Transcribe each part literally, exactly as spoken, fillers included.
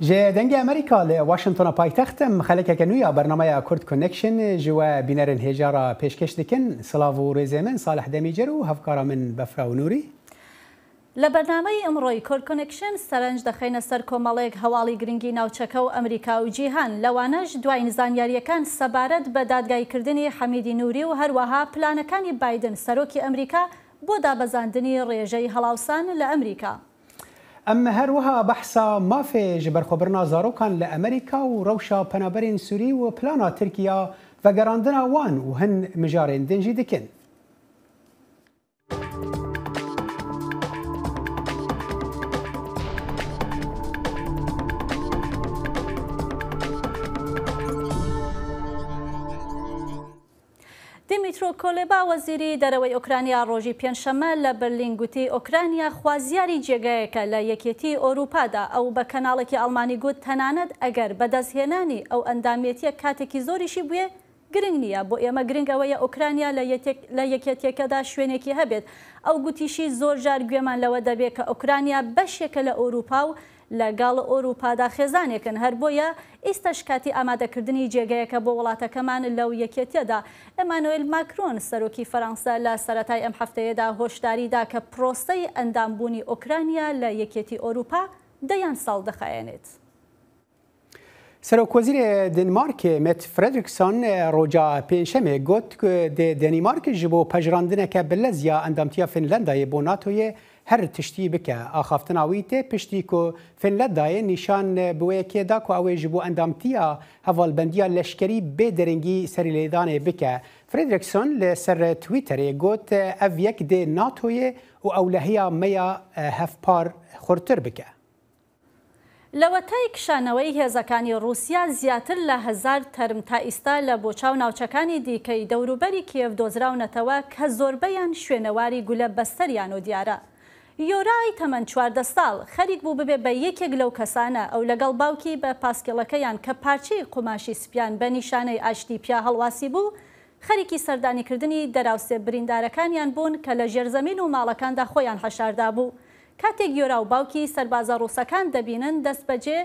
Ji Dengê Amerîka li Washingtona paytext em xelekeke nû ya bernameya Kurd Connection ji we bînerên hêja re pêşkêş dikin. Silav û rêzê min Salih Demîcer û hevkara min Befra û Nûrî. لە بەرنامەی ئەمڕۆی Kurd Connection سەرنج دەخەینە سەر کۆمەڵێک هەواڵی گرنگی ناوچەکە و ئەمریکا و جیهان، لەوانەش دوایین زانیاریەکان سەبارەت بە دادگاییکردنی حەمیدی نوری و هەروەها پلانەکانی بایدن سەرۆکی ئەمریکا بۆ دابەزاندنی ڕێژەی هەڵاوسان لە ئەمریکا. Em her wiha behsa mafê ji berxwebirina zarokan li Amerîka û rewşa penaberên Sûrî û plana Tirkiya vegerandina wan û hin mijarên din jî dikin. دیمیترۆ کۆلێبا، وەزیری دەرەوەی ئۆکرانیا، ڕۆژی پێنجشەممە لە بەرلین گوتی، ئۆکرانیا خوازیاری جێگایەکە لە یەکێتی ئۆروپادا. ئەو بە کەناڵێکی ئەڵمانی گوت، تەنانەت ئەگەر بەدەستهێنانی ئەو ئەندامێتیە کاتێکی زۆریشی بوێ، گرنگ نییە. بۆ ئێمە گرنگ ئەوەیە ئۆکرانیا لە یەتێک-، لە یەکێتیەکەدا شوێنێکی هەبێت. ئەو گوتیشی، زۆر جار گوێمان لەوە دەبێت کە ئۆکرانیا بەشێکە لە ئەوروپا و لەگەڵ ئەوروپادا خێزانێکن. هەر بۆیە ئیستەش کاتی ئامادەکردنی جێگەیەکە بۆ وڵاتەکەمان لەو یەکێتیەدا. ئەمانوئل ماکرۆن، سەرۆکی فەرەنسا، لە سەرەتای ئەم هەفتەیەدا هۆشداری دا کە پرۆسەی ئەندامبوونی ئۆکرانیا لە یەکێتی ئەوروپا دەیان ساڵ دەخایەنێت. Serokwezîrê Danimarkê Mette Frederiksen roja Pêncşemê got ku dê Danimark ji bo pejirandineke bi lez ya endamtiya Finlandayê bo NATOyê her tiştî bike. Axaftina wî tê piştî ku Finlandayê nîşan bi wê yekê da ku ew ê ji bo endamtiya hevalbendiya leşkerî bê derengî serîlêdanê bike. Frederiksen li ser Twitterê got, ev yek dê NATOyê û ewlehiya me ya hevpar xurtir bike. لەوەتەی کشانەوەی هێزەکانی ڕووسیا، زیاتر لە هەزار تەرم تا ئیستا لە بۆچاو ناوچەکانی دیکەی دەوروبەری کیێڤ دۆزراونەتەوە کە زۆربەیان شوێنەواری گولە بەستەریان و دیارە. یۆرای تەمەن چواردە ساڵ خەریک بوو ببێ بە یەکێک لەو کەسانە. ئەو لەگەڵ باوکی بە پاسکیڵەکەیان کە پارچەی قوماشی سپیان بە نیشانەی ئاشتی پیا هەڵواسی بوو، خەریکی سەردانیکردنی دەراوسێ بریندارەکانیان بوون کە لە ژێرزەمین و ماڵەکاندا خۆیان حەشاردابوو. کاتێک یۆرا و باوکی سەربازە ڕووسەکان دەبینن، دەستبەجێ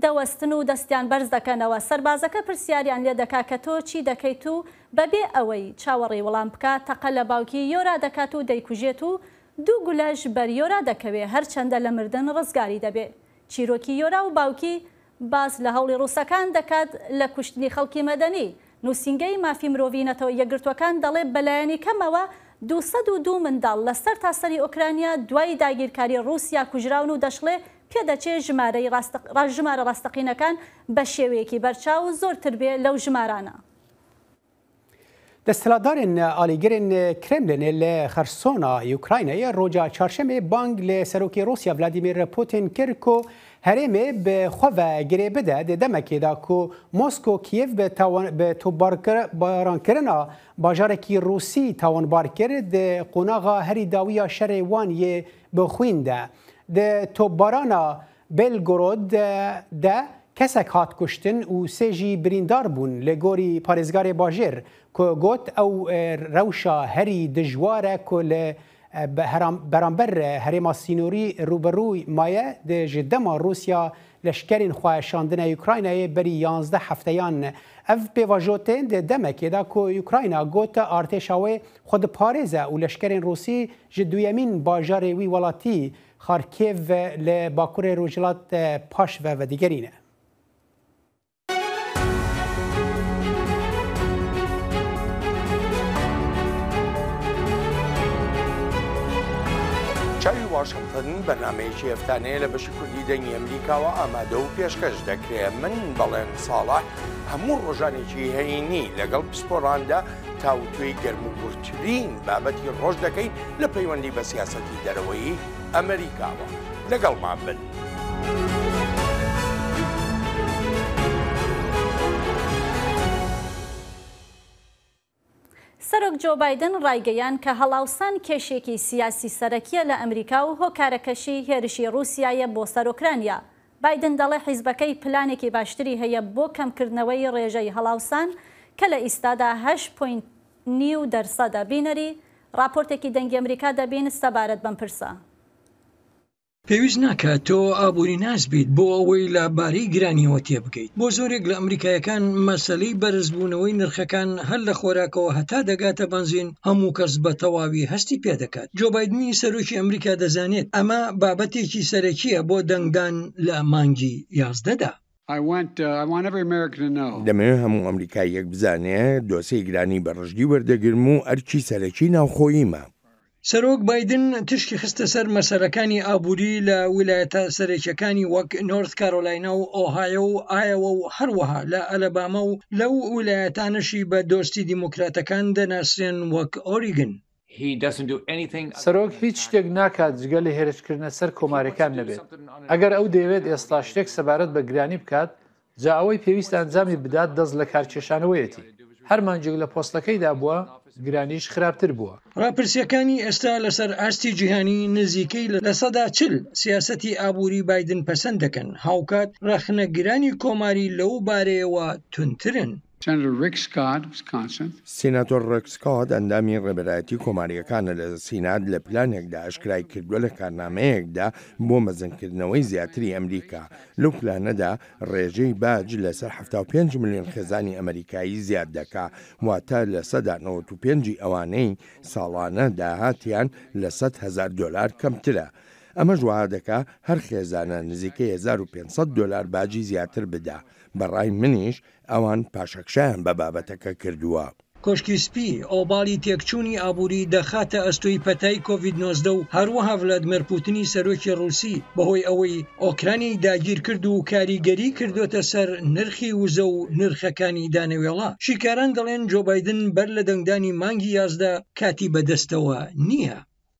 دەوەستن و دەستیان بەرز دەکەنەوە. سەربازەکە پرسیاریان لێ دەکا کە تۆ چی دەکەیت و بەبێ ئەوەی چاوەڕێی وەڵام بکا، تەقە لە باوکی یۆرا دەکات و دەیکوژێت و دوو گولەش بەر یۆرا دەکەوێ، هەرچەندە لە مردن ڕزگاری دەبێ. چیرۆکی یۆرا و باوکی باس لە هەوڵی ڕووسەکان دەکات لە کوشتنی خەڵکی مەدەنی. نووسینگەی مافی مرۆڤی نەتەوە یەکگرتووەکان دەڵێ بەلایەنی کەمەوە دوو سەد و دوو منداڵ لە سەر تاسەری ئۆکرانیا دوای داگیرکاری ڕووسیا کوژراون و دەشڵێ پێدەچێ ژمارەی ڕاستەق-، ڕا-، ژمارە ڕاستەقینەکان بە شێوەیەکی بەرچاو زۆرتر بێ لەو ژمارانە. Desthilatdarên alîgirên Kremlînê li Xersona Ukraynayê roja Çarşemê bang li Serokê Rûsya Vladimir Putin kir ku herêmê bi xwe ve girê bide di demekê de ku Mosko Kîev bi tawan-, bi topbarkir-, barankirina bajarekî Rûsî tawanbar kir, di qonaxa herî dawî ya şerê wan yê bi xwîn de. Di topbarana Belgorod de kesek hat kuştin û sê jî birîndar bûn, li gorî parêzgarê bajêr ku got, ew, e, rewşa herî dijwar e ku li, e, be-, heram-, beramber, e, herêma sînorî rûbirû maye, di ji dema Rûsya leşkerên xwe şandine Ukraynayê berî yanzdeh hefteyan. Ev pêvajo tên di demekê de ku Ukrayna got artêşa wê xwe diparêze û leşkerên Rûsî ji duyemîn bajarê wî welatî, Xarkêv, li bakurê rojhilat, e, paş ve vedigerîne. چاوی واشنگتن بەرنامەیەکی هەفتانەیە لە بەشی کوردی دەنگی ئەمریکاوە ئامادە و پێشکەش دەکرێت. من بەڵێن ساڵح هەموو ڕۆژانێکی هەینی لەگەڵ پسپۆراندا تاوتوێی گەرموگورترین بابەتی ڕۆژ دەکەین لە پەیوەندی بە سیاسەتی دەرەوەی ئەمریکاوە. لەگەڵمان بن. سەرۆک جۆ بایدن ڕایگەیاند کە هەڵاوسان کێشێکی سیاسی سەرەکیە لە ئەمریکا و هۆکارەکەشی هێرشی ڕووسیایە بۆ سەر ئۆکرانیا. بایدن دەڵێ حیزبەکەی پلانێکی باشتری هەیە بۆ کەمکردنەوەی ڕێژەی هەڵاوسان کە لە ئیستادا هەشت پۆینت نیو دەرسەدە. بینەری راپۆرتێکی دەنگی ئەمریکا دەبین سەبارەت بەم پرسە. پێویست ناکات تۆ ئابووری ناس بیت بۆ ئەوەی لە بارەی گرانیەوە تێبگەیت. بۆ زۆرێک لە ئەمریکایەکان، مەسەلەی بەرزبوونەوەی نرخەکان هەر لە خۆراکەوە هەتا دەگاتە بەنزین، هەموو کەس بە تەواوی هەستی پێ دەکات. جۆ بایدنی سەرۆکی ئەمریکا دەزانێت ئەمە بابەتێکی سەرەکیە بۆ دەنگدان لە مانگی یازدەدا. I want, uh, I want every American to know. دەمەوێت هەموو ئەمریکاییەک بزانێت دۆسەی گرانی بە ڕژدی وەردەگرم و ئەرکی سەرەکی ناوخۆییمە. سەرۆک بایدن تشکی خستە سەر مەسەلەکانی ئابووری لە ویلایەتە سەرەکیەکانی وەک نۆرث کارۆلاینا و ئۆهایۆ و ئایەوە و هەروەها لە ئەلەباما و لەو ویلایەتانەشی بە دۆستی دیموکراتەکان دەناسرێن وەک ئۆریگن. He doesn't do anything. سەرۆک هیچ شتێک ناکات جگە لە هێرشکردنە سەر کۆماریەکان نەبێت. ئەگەر ئەو دەیەوێت ئێستا شتێک سەبارەت بە گرانی بکات، جا ئەوەی پێویست ئەنجامی بدات دەست لە کارکێشانەوەیەتی. هەر مانگێک لە پۆستەکەیدا بووە، گرانیش خراپتر بووە. ڕاپرسیەکانی ئێستا لەسەر ئاستی جیهانی نزیکەی لە سەدا چل سیاسەتی ئابووری بایدن پەسەند دەکەن، هاوکات ڕەخنەگرانی کۆماری لەو بارەیەوە تونترن. Senator Rick Scott of Wisconsin. سیناتۆر ڕێک سکۆت، ئەندامی ڕێبەرایەتی کۆماریەکانە لە سینات، لە پلانێکدا ئاشکرای کردووە لە کارنامەیەکدا بۆ مەزنکردنەوەی زیاتری ئەمریکا. لەو پلانەدا ڕێژەی باج لەسەر حەفتا و پێنج ملیۆن خێزانی ئەمریکایی زیاد دەکا، واتە لە سەدا نەوەد و پێنج ئەوانەی ساڵانە داهاتیان لە سەد هەزار دۆلار کەمترە. ئەمەش وەها دەکا هەر خێزانە نزیکەی هەزار و پێنج سەد دۆلار باجی زیاتر بدا. بەڕای منیش ئەوان پاشەکشەیان بە بابەتەکە کردووە. کۆشکی سپی، ئۆباڵی تێکچوونی ئابووری دەخاتە ئەستۆی پەتای کۆڤید نۆزدە و هەروەها ڤلادمێر پوتنی سەرۆکی ڕووسی بەهۆی ئەوەی ئۆکرانی داگیر کرد و کاریگەری کردوتە سەر نرخی وزە و نرخەکانی دانەوێڵە. شیکاران دەڵێن جۆ بایدن بەر لە دەنگدانی مانگی یازدە کاتی بەدەستەوە نییە.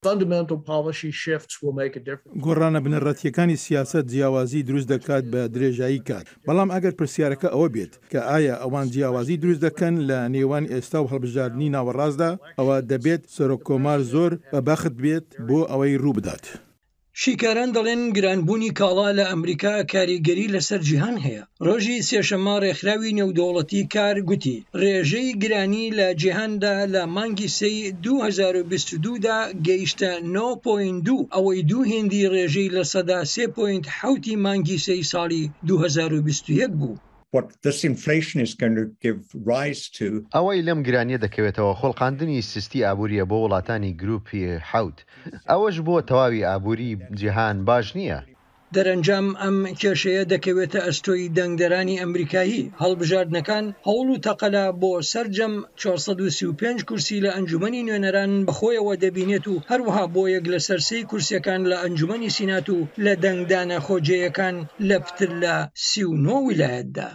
Fundamental policy shifts will make a difference. گۆڕانە بنەڕەتیەکانی سیاسەت جیاوازی دروست دەکات بە درێژایی کات. بەڵام ئەگەر پرسیارەکە ئەوە بێت کە ئایا ئەوان جیاوازی دروست دەکەن لە نێوان ئێستا و هەڵبژاردنی ناوەڕاستدا، ئەوە دەبێت سەرۆک کۆمار زۆر بە بەخت بێت بۆ ئەوەی ڕوو بدات. شیکاران دەڵێن گرانبوونی کاڵا لە ئەمریکا کاریگەری لەسەر جیهان هەیە. ڕۆژی سێشەممە ڕێکخراوی نێودەوڵەتی کار گوتی ڕێژەی گرانی لە جیهاندا لە مانگی سێی دوو هەزار و بیست و دوو دا گەیشتە نۆ پۆینت دوو، ئەوەی دوو هێندی ڕێژەی لە سەدا سێ پۆینت حەوتی مانگی سێی ساڵی دوو هەزار و بیست و یەک بوو. What this inflation is going to give rise to. ئەوەی لەم گرانیە دەکەوێتەوە خۆڵقاندنی سستی ئابووریە بۆ وڵاتانی گروپی حەوت. ئەوەش بۆ تەواوی ئابووری جیهان باش نییە. دەرەنجام ئەم کێشەیە دەکەوێتە ئەستۆی دەنگدەرانی ئەمریکایی. هەڵبژاردنەکان هەوڵ و تەقەلا بۆ سەرجەم چوار سەد و سی و پێنج کورسی لە ئەنجومەنی نوێنەران بەخۆیەوە دەبینێت و هەروەها بۆ یەک لەسەر سێی کورسیەکان لە ئەنجومەنی سینات و لە دەنگدانە خۆجێیەکان لە پتر لە سی و نۆ ویلایەتدا.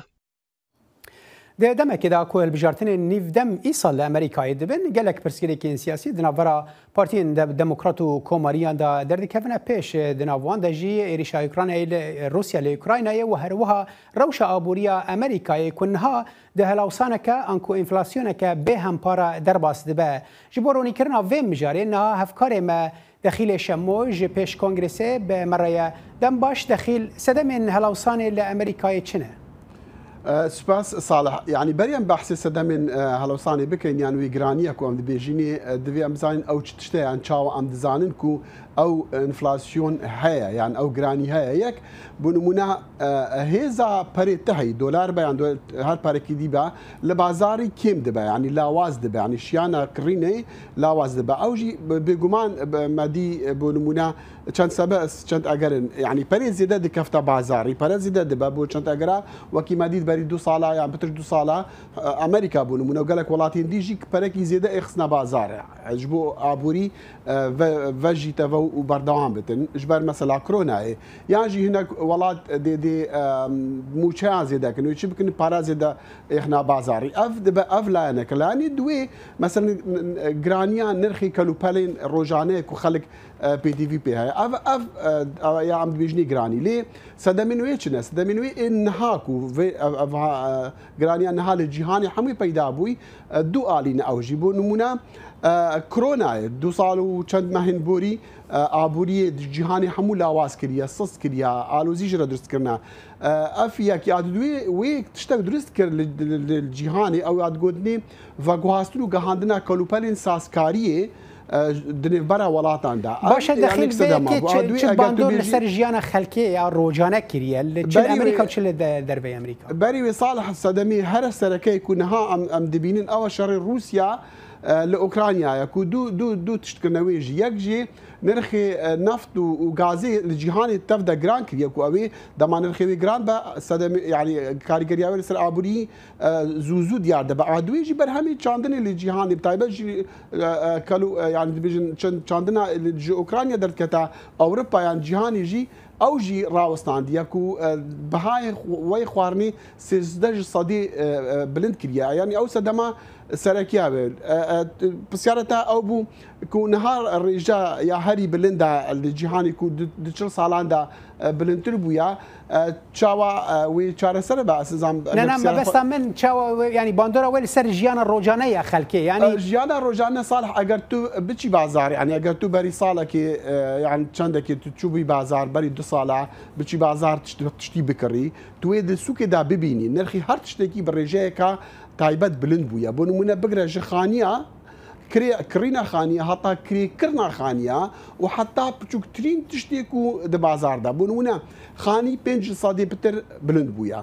Di demekê de ku hilbijartinên nîvdem îsal li Amerîkayê dibin, gelek pirsgirêkên siyasî di navbera partiyên de-, demokrat û komariyan de derdikevine pêş. Di nav wan de jî êrîşa Ukraynayê li, Rûsya li Ukraynayê û herwiha rewşa aboriya Amerîkayê ku niha di helawsaneke anku enflasyoneke bê hempara derbas dibe. Ji bo ronîkirina vê mijarê niha hevkarê me Dexîlê Şemo ji pêş kongresê bi me re ye. Dem baş Dexîl, sedemên helawsanê li Amerîkayê çi ne? E, spas Salih. Yanî berî em behsê sedemên, e, helawsanê bikin, yan wî giraniya ku em dibêjînê, e, divê em bizanin ew çi tişt e, yan çawa em dizanin ku ew enflasyon heye, yan ew giranî heye. Yek, bo nimûne, e, hêza perê te heyî, dolar be, yan do-, her perekî dî be, li bazarî kêm dibe, yanî lawaz dibe, yanî şiyana kirînê lawaz dibe. Ew jî bi-, bêguman bi-, me dî, bo nimûne çend sebe, çend egerin, yanî perê zêde dikefte bazarî, pere zêde dibe bo çend egera, wekî me dît berî du sala yan pitir du sala, e, Amerîka bo nimûne û gelek welatên dî jî perekî zêde êxisne bazar. E, ji bo aborî, e, ve-, vejîte ve û berdewam bitin. Ji ber mesela koronayê. Yan jî hinek welat dê, dê, e, mûçeyan zêde kin, wê çi bikin, para zêde êxna bazarî. Ev dibe ev layeneke. Layenê duwê, mesela, n-, n-, giraniya nirxê kelûpelên rojane ku xelk, e, pêdivî pê heye. Ev, ev, e, ev ya em dibêjinê giranî. Lê sedemên wê çi ne? Sedemên wê ên niha ku vê, ev, ev, ha, e, giraniya niha li cîhanê hemû peyda bûyî, e, du alî ne ew jî. Bo nimûne, e, koronayê du sal û çend mehên borî, e, aboriyê di cîhanê hemû lawaz kiriye, sist kiriye, alozî ji re dirust kirine. E, ev yek ya didwê wê tiştek dirust kir li, li, li, li cîhanê, ew ya digotinê veguhastin û gihandina kelûpelên sazkariyê, e, di nêvbera welatan de. Baş e, Ev, dexil yani, vê sedema yekê bû. Çi, Adwî çi eger tu bandor li bêjî ser jiyana xelkê ya rojane kiriye, li çi li Berî Amerîka wê û çi li de-, derveyê Amerîka? Berî wê Salih Sedemî here sereke ku niha em, em dibînin, ew şerê Rûsya, e, li Ukrayna ye, ku du, du, du tişt kirine wê jî. Yek jî nirxê, e, neft û, û gazê li cîhanê tev de giran kiriye, ku ew ê dema nirxê wê giran be, Sedemî, yani, karîgeriya wê li ser aborî, e, zû zû diyar dibe. Adwî jî berhemê çandinê li cîhanê, bi taybet jî, e, e, kelo, e, yani, dibêjin çend çandina li, ji Ukrayna derdikete Ewropa yan cîhanê jî, ew jî rawestandiye ku, e, bihayê xw-, wê xwarinê sêzdeh ji sedî, e, e, bilind kiriye. Yani ew sedema serekiya be. E, e, t-, pisyara te ew bû ku niha rêja ya herî bilind e li cîhanê ku di, di çil salan de, e, bilindtir bûye. E, çawa, e, wê çareser be? Ez nizam, Ne, eger ne, pisyara xwe mebesta min çawa wê, yani bandora wê li ser jiyana rojane ya xelkê, yani E, jiyana rojane, Salih, eger tu biçî bazar, yani eger tu berî salekê, e, yani çendekê tu çûbî bazar, berî du sala biçî bazar tişt-, tiştî bikirî, tu wê di sûkê de bibînî. Nirxî her tiştekî bi rêjeyeka taybet bilind bûye. Bo nimûne bigire ji xaniya, kirê-, kirîna xaniya, heta kirêkirina xaniya û heta piçûktirîn tiştê ku di bazar de. Bo nimûne, xanî pênc ji sedê pitir bilind bûye.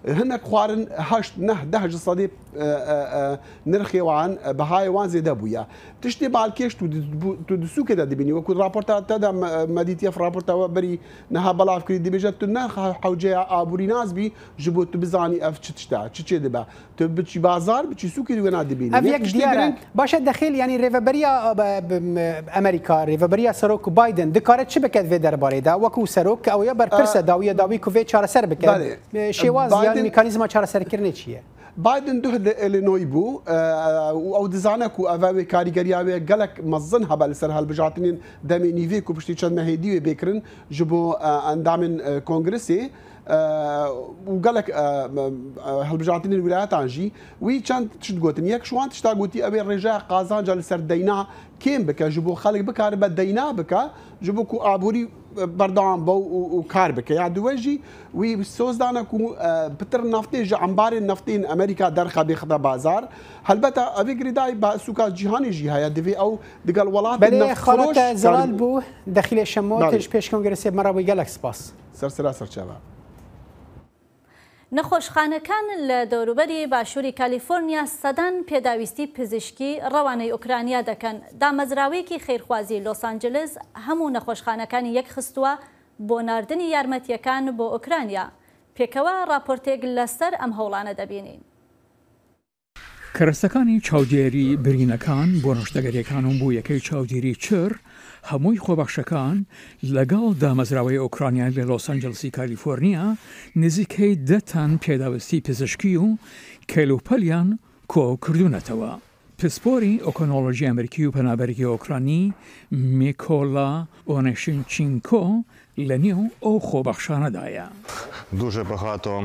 Hinek xwarin heşt, neh, deh ji sedê, e, e, e, nirxê wan, e, bihayê wan zêde bûye. Tiştê balkêş tu di, bu, tu di sûkê de dibînî. Wekû raporta te de me, me dîtiye, raporta we berî niha belav kirî, dibêje tu ne he-, hewceya aborînas bî, ji bo tu bizanî ev çi tişt e, çi çê dibe. Tu biçî bazar, biçî sûkê wê nadibînî. Ev Yek yek tiştê diyar e. Girîng. Baş e, dexil, yani rêveberiya, e, b-, m-, Amerîka, rêveberiya Serok Biden dikare çi bike vê derbarê de? Wekû serok, ew ya berpirs e, E, dawiye dawî ku vê çareser bike. Belê. E, şêwaz yan Biden mîkanîzma çareserkirinê çi ye? Biden duh li Illinois bû, e, û ew dizane ku ev wê karîgeriya wê gelek mezin hebe li ser hilbijartinên demê nîvê ku piştî çend mehê dî wê bê kirin ji bo, e, endamên, e, kongresê, e, û gelek, e, e, hilbijartinên wîlayetan jî. Wî çend tişt gotin. Yek ji wan tişta gotî, ew ê rêjeya qazanca li ser deyna kêm bike, ji bo xelk bikaribe deyna bike, ji bo ku aborî berdewam be û, û kar bike. Ya diwe jî wî soz dane ku, e, pitir neftê ji embarên neftê yên Amerîka derxe bêxite bazar. Helbeta evê girêdayî ba sûka cîhanê jî heye. Divê ew digel welatên Belê, xala neftfiroş te zelal bû, Dexîlê Şemo, Belê. Te ji pêş kongresê me re bû, gelek spas. Ser sera ser çava. نەخۆشخانەکان لە دەوروبەری باشووری کالیفۆرنیا سەدان پێداویستی پزیشکی ڕەوانەی ئۆکرانیا دەکەن. دامەزراوەیەکی خەیرخوازی لۆس ئانجلس هەموو نەخۆشخانەکانی یەکخستووە بۆ ناردنی یارمەتیەکان بۆ ئۆکرانیا. پێکەوە ڕاپۆرتێک لەسەر ئەم هەوڵانە دەبینین. کەرەستەکانی چاودێری برینەکان بۆ ڕشتەگەریەکان و بۆ یەکەی چاودێری چر هەمووی خۆبەخشەکان لەگەڵ دامەزراوەی ئۆکرانیا لە لۆس ئانجلسی کالیفۆرنیا نزیکەی دە تەن پێداویستی پزیشکی و کەلوپەلیان کۆ کردوونەتەوە. پسپۆری ئۆکۆنۆلۆژی ئەمریکی و پەنابەرێکی ئۆکرانی میکۆلا ئۆنەشینچینکۆ لە نێو ئەو خۆبەخشانەدایە. دوژە بەخاتۆ.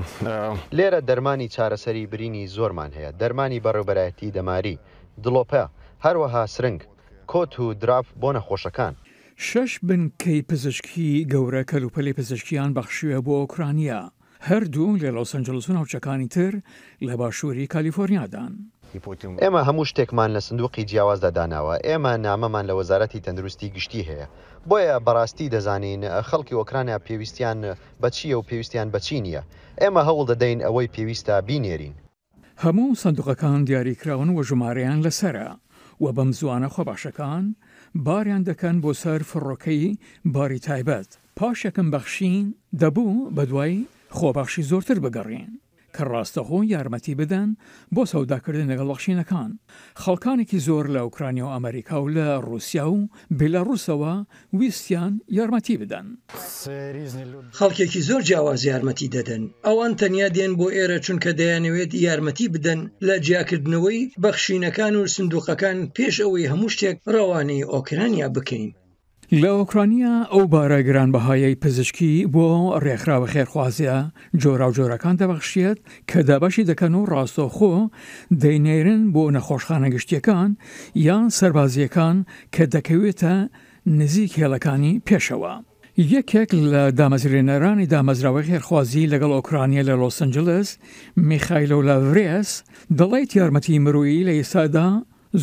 لێرە دەرمانی چارەسەری برینی زۆرمان هەیە، دەرمانی بەڕێوبەرایەتی دەماری، دڵۆپە، هەروەها سرنگ، کۆت و دراپ بۆ نەخۆشەکان. شەش بنکەی پزیشکی گەورە کەلوپەلی پزیشکیان بەخشیوە بۆ ئۆکرانیا، هەردوو لە لۆس ئەنجلس و ناوچەکانی تر لە باشووری کالیفۆرنیادان. ئێمە هەموو شتێکمان لە سندوقی جیاوازدا داناوە. ئێمە نامەمان لە وەزارەتی تەندروستی گشتی هەیە. بۆیە بەڕاستی دەزانین خەڵکی ئۆکرانیا پێویستیان بە چییە و پێویستیان بە چی نییە. ئێمە هەوڵ دەدەین ئەوەی پێویستە بینێرین. هەموو سندوقەکان دیاریکراون و ژمارەیان لەسەرە و بەم زوانە خۆبەخشەکان باریان دەکەن بۆ سەر فڕۆکەی باری تایبەت. پاش یەکەم بەخشین دەبوو بە دوای خۆبەخشی زۆرتر بگەڕین کە ڕاستەخۆ یارمەتی بدەن بۆ سەوداکردن لەگەڵ بەخشینەکان. خەڵکانێکی زۆر لە ئۆکرانیا و ئەمریکا و لە ڕووسیا و بێلاڕووسەوە ویستیان یارمەتی بدەن. خەڵکێکی زۆر جیاواز یارمەتی دەدەن. ئەوان تەنیا دێن بۆ ئێرە چونکە دەیانەوێت یارمەتی بدەن لە جیاکردنەوەی بەخشینەکان و سندوقەکان پێش ئەوەی هەموو شتێک ڕەوانەی ئۆکرانیا بکەین. لە ئۆکرانیا ئەو بارە گرانبەهایەی پزیشکی بۆ ڕێکخراوە خێرخوازیە جۆراوجۆرەکان دەبەخشێت کە دابەشی دەکەن و ڕاستەوخۆ دەینێرن بۆ نەخۆشخانە گشتیەکان یان سەربازیەکان کە دەکەوێتە نزیک هێڵەکانی پێشەوە. یەکێک لە دامەزرێنەرانی دامەزراوەی خێرخوازی لەگەڵ ئۆکرانیا لە لۆس ئەنجلس، میخایلۆ لاڤرێس، دەڵێت یارمەتی مرۆیی لە ئێستادا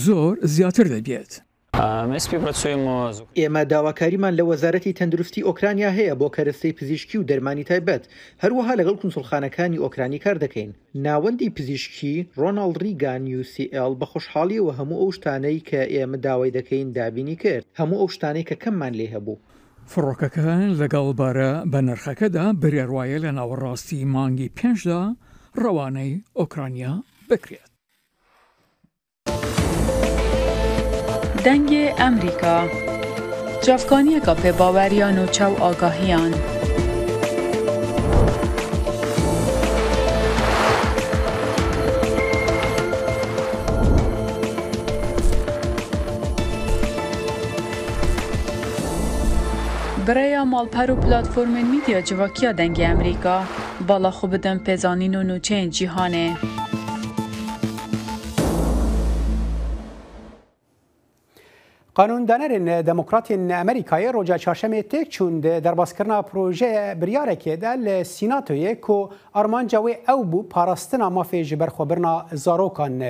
زۆر زیاتر دەبێت. А, Ми співпрацюємо з ئێمە داواکاریمان لە وەزارەتی تەندروستی ئۆکرانیا هەیە بۆ کەرەستەی پزیشکی و دەرمانی تایبەت. هەروەها لەگەڵ کونسوڵخانەکانی ئۆکرانی کار دەکەین. ناوەندی پزیشکی ڕۆناڵد ڕیگان یو سی ئێڵ بە خۆشحاڵیەوە هەموو ئەو شتانەی کە ئێمە داوای دەکەین دابینی کرد، هەموو ئەو شتانەی کە کەممان لێ هەبوو. فڕۆکەکە لەگەڵ بارە بە نرخەکەدا بریاروایە لە ناوەڕاستی مانگی پێنجدا ڕەوانەی ئۆکرانیا بکرێت. دەنگێ ئەمریکا، چاڤکانیەکە پێ باوەریان و چاو ئاگاهیان. Bi rêya malper û platformên medya civakiya Dengê Emerîka, bala xwe bidin pêzanîn û nûçeyên cîhanê. Qanûndanerên demokratên Amerîkayê roja çarşemê têk çûn di derbazkirina projeya biryarekê de li Sînatoyê ku armanca wê ew bû parastina mafê ji berxwebirina zarokan.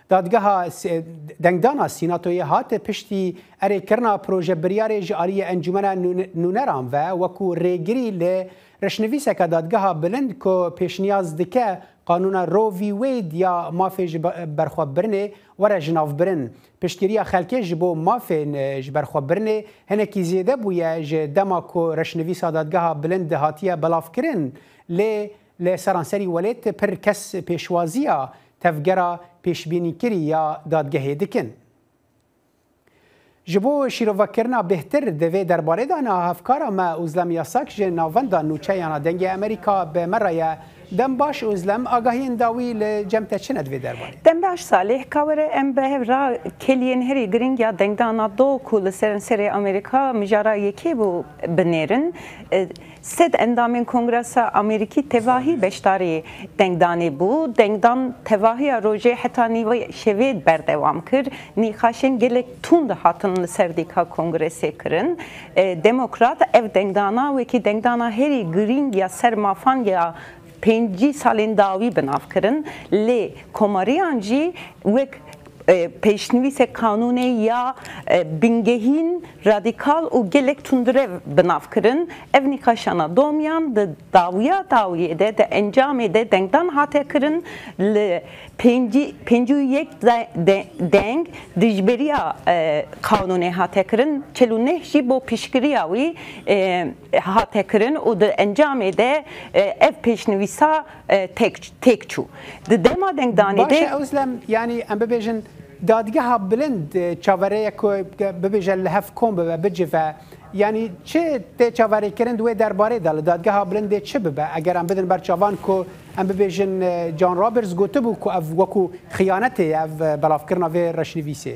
Dadgeha s-, dengdana Sînatoyê hat piştî erêkirina proje biryarê ji aliyê Encûmena Nûne-, Nûneran ve wekû rêgirî li reşnivîseke Dadgeha Bilind ku pêşniyaz dike qanûna Roe v. Wade ya mafê ji be-, berxwebirinê were jinavbirin. Piştgiriya xelkê ji bo mafên, e, ji berxwebirinê hinekî zêde bûye ji dema ku reşnivîsa Dadgeha Bilind hatiye belavkirin, lê li seranserî welêt pir kes pêşwaziya tevgera pêşbînîkirî ya dadgehê dikin. Ji bo şîrovekirina bêhtir di vê derbarê de niha hevkara me Ozlem Yasak ji Navenda Nûçeyana Dengê Amerîka bi me re ye. Dem baş Ozlem, agahiyên dawî li cem te çi ne di vê derbarê? Dem baş Salih, ka were em bi hev re keliyên herî giring ya dengdana do ku li seranserê Amerîka mijara yekê bû binêrin. E, Sed endamên Kongresa Amerîkî tevahî beşdarî dengdanê bû. Dengdan tevahiya rojê heta nîvê şevê berdewam kir. Nîqaşên gelek tund hatin li ser dîka Kongresê kirin. E, Demokrat ev dengdana wekî dengdana herî girîng ya ser mafan ya pêncî salên dawî bi nav kirin. Lê komariyan jî wek e, pêşnivîsek qanûnê ya, e, bingehîn, radîkal û gelek tundrev bi nav kirin. Ev nîqaşana domiyan di dawiya dawiyê de, di encamê de dengdan hate kirin. Li pêncî, pêncî û yek de, de, deng dijberiya, e, qanûnê hate kirin. Çel û neh jî bo piştgiriya wî, e, hate kirin û di encamê de, e, ev pêşnivîsa, e, têk, têk çû. Di dema dengdanê Baş de e, Özlem, yanî em bibêjin, Dadgeha Bilind, e, çaverêyek ku bibêje li hev kom bibe, bicive. Yanî çi tê çaverêkirin di wê derbarê de, li Dadgeha Bilindê çi bibe? Eger em bidin ber çavan ku em bibêjin, e, John Roberts gotibû ku ev wekû xiyanetê ye, ev, e, belavkirina vê reşnivîsê.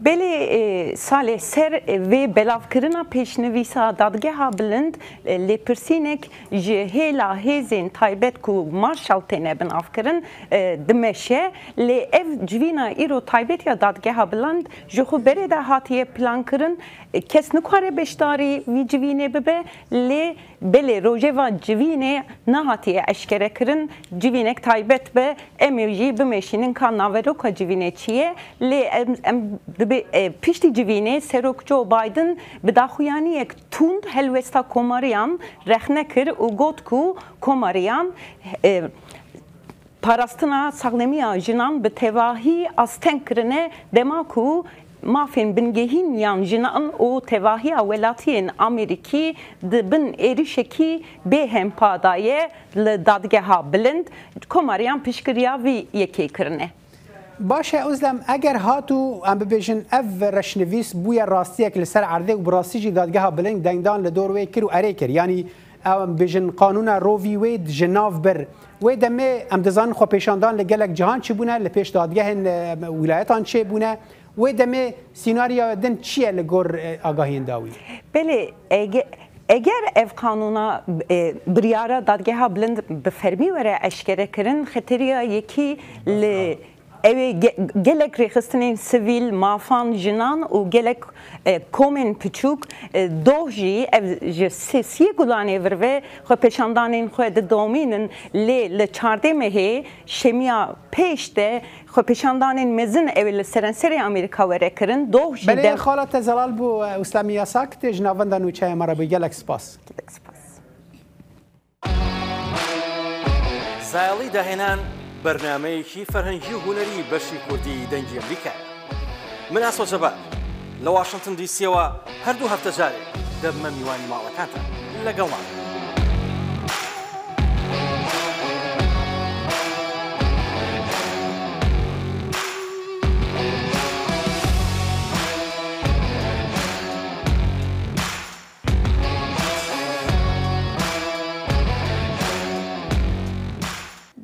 Belê, e, Salê, ser vê belavkirina pêşnivîsa Dadgeha Bilind, e, lêpirsînek ji hêla hêzên taybet ku Marshall têne binavkirin, e, dimeşe. Lê ev civîna îro taybet ya Dadgeha Bilind ji xwe berê de hatiye plankirin. E, kes nikare beşdarî vî civînê bibe, lê belê rojeva civînê nehatiye eşkerekirin. Civînek taybet be, em ê jî bimeşînin ka naveroka civînê çi ye. Lê em, em dibê, e, piştî civînê Serok Joe Biden bi daxuyaniyek tund helwesta komariyan rexne kir û got ku komariyan, e, parastina saxlemiya jinan bi tevahî asteng kirine, dema ku mafên bingehîn yan jinan û tevahiya welatiyên Amerîkî di bin êrişekî bêhempa de ye. Li Dadgeha Bilind komariyan piştgiriya vî yekê kirine. Baş e Özlem, eger hat û em bibêjin ev reşnivîs bûye rastiyek li ser erdê û bi rastî jî Dadgeha Bilind dengdan li dor wê kir û erê kir. Yanî em bêjin qanûna Roe v. Wade ji nav bir. Wê demê em dizanin xwepêşandan li gelek cihan çêbûne, li pêş dadgehên, e, wîlayetan çêbûne. Wê demê sînaryoya din çi ye li gor, e, agahiyên dawî? Belê, ege-, eger ev qanûna, e, biryara Dadgeha Bilind bi fermî were eşkerekirin, xeteriya yekî li Ew ê ge-, gelek rêxistinên sivîl, mafan jinan û gelek, e, komên piçûk, e, doh jî ev ji sê-, siyê Gulanê vir ve xwepêşandanên xwe didomînin, lê li çardeh mehê şemiya pêş de xwepêşandanên mezin ew ê li serenserê Amerîka were kirin. Doh jî Belê, dev- xala te zelal bû, e, Îslamî Yasak, tê ji navenda nûçeya me re bû. Gelek spas. Gelek spas. زایەڵی داهێنان، بەرنامەیەکی فەرهەنگی و هونەری بەشی کوردی دەنگی ئەمریکایە. من ئاسۆ جەبار، لە واشنگتن دیسیەوە هەردوو هەفتە جارێک دەبمە میوانی ماڵەکانتان. لەگەڵمان.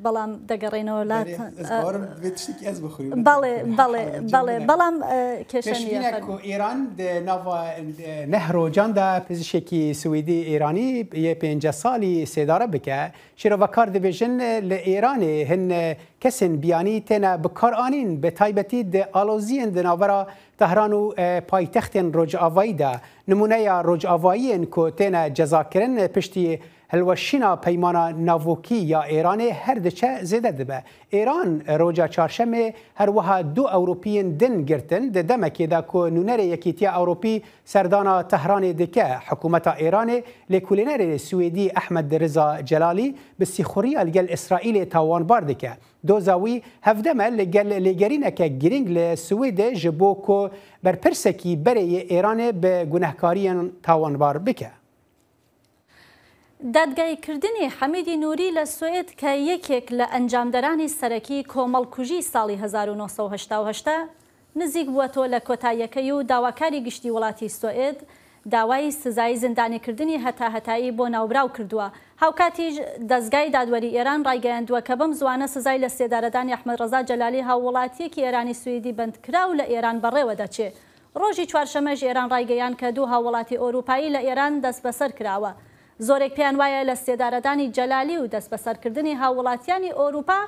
بەڵام دەگەڕێنەوە لات. بەڵێ، ئە، ئەزگارم بێ تشتێکی ئەز بخوری. بەڵێ، بەڵێ، بەڵێ، بەڵام، ئە، کێشە نییە. Pêşbînek ku Îran di nava, e, neh rocan de pizişekî Swêdî Îranî yê pênceh salî sêdare bike. Şîrovekar dibêjin, e, li Îranê hin, e, kesên biyanî têne bikaranîn, bi taybetî di aloziyên di navbera Tehran û, e, paytextên Rojavayî de. Nimûneya Rojavayiyên ku têne cezakirin, e, piştî hilweşîna peymana navokî ya Îranê her diçe zêde dibe. Îran roja çarşemê her wiha du Ewropiyên din girtin, di demekê de ku nûnerê Yekîtiya Ewropî serdana Tehranê dike. Hikûmeta Îranê lêkolînerê Swêdî Ehmed Riza Celalî bi sîxuriya li gel Îsraîlê tawanbar dike. Doza wî hevdem e li gel lêgerîneke girîng li Swêdê ji bo ku berpirsekî berê yê Îranê bi gunehkariyên tawanbar bike. دادگاییکردنی حەمیدی نوری لە سوئد کە یەکێک لە ئەنجامدەرانی سەرەکی کۆمەڵکوژی ساڵی هەزار و نۆ سەد و هەشتا و هەشت نزیک بووەتەوە لە کۆتاییەکەی و داواکاری گشتی وڵاتی سوئد داوای سزای زیندانیکردنی هەتاهەتایی بۆ ناوبراو کردووە. هاوکاتیش دەزگای دادوەری ئێران ڕایگەیاندووە کە بەم زوانە سزای لە سێدارەدانی ئەحمەد ڕەزا جەلالی هاووڵاتیەکی ئێرانی سوئدی بەندکراو لە ئێران بەڕێوە دەچێ. ڕۆژی چوارشەممەش ئێران ڕایگەیاند کە دوو هاووڵاتی ئەوروپایی لە ئێران دەست بەسەر کراوە. زۆرێک پێیان وایە لە سێدارەدانی جەلالی و دەست بەسەرکردنی هاووڵاتیانی ئەوروپا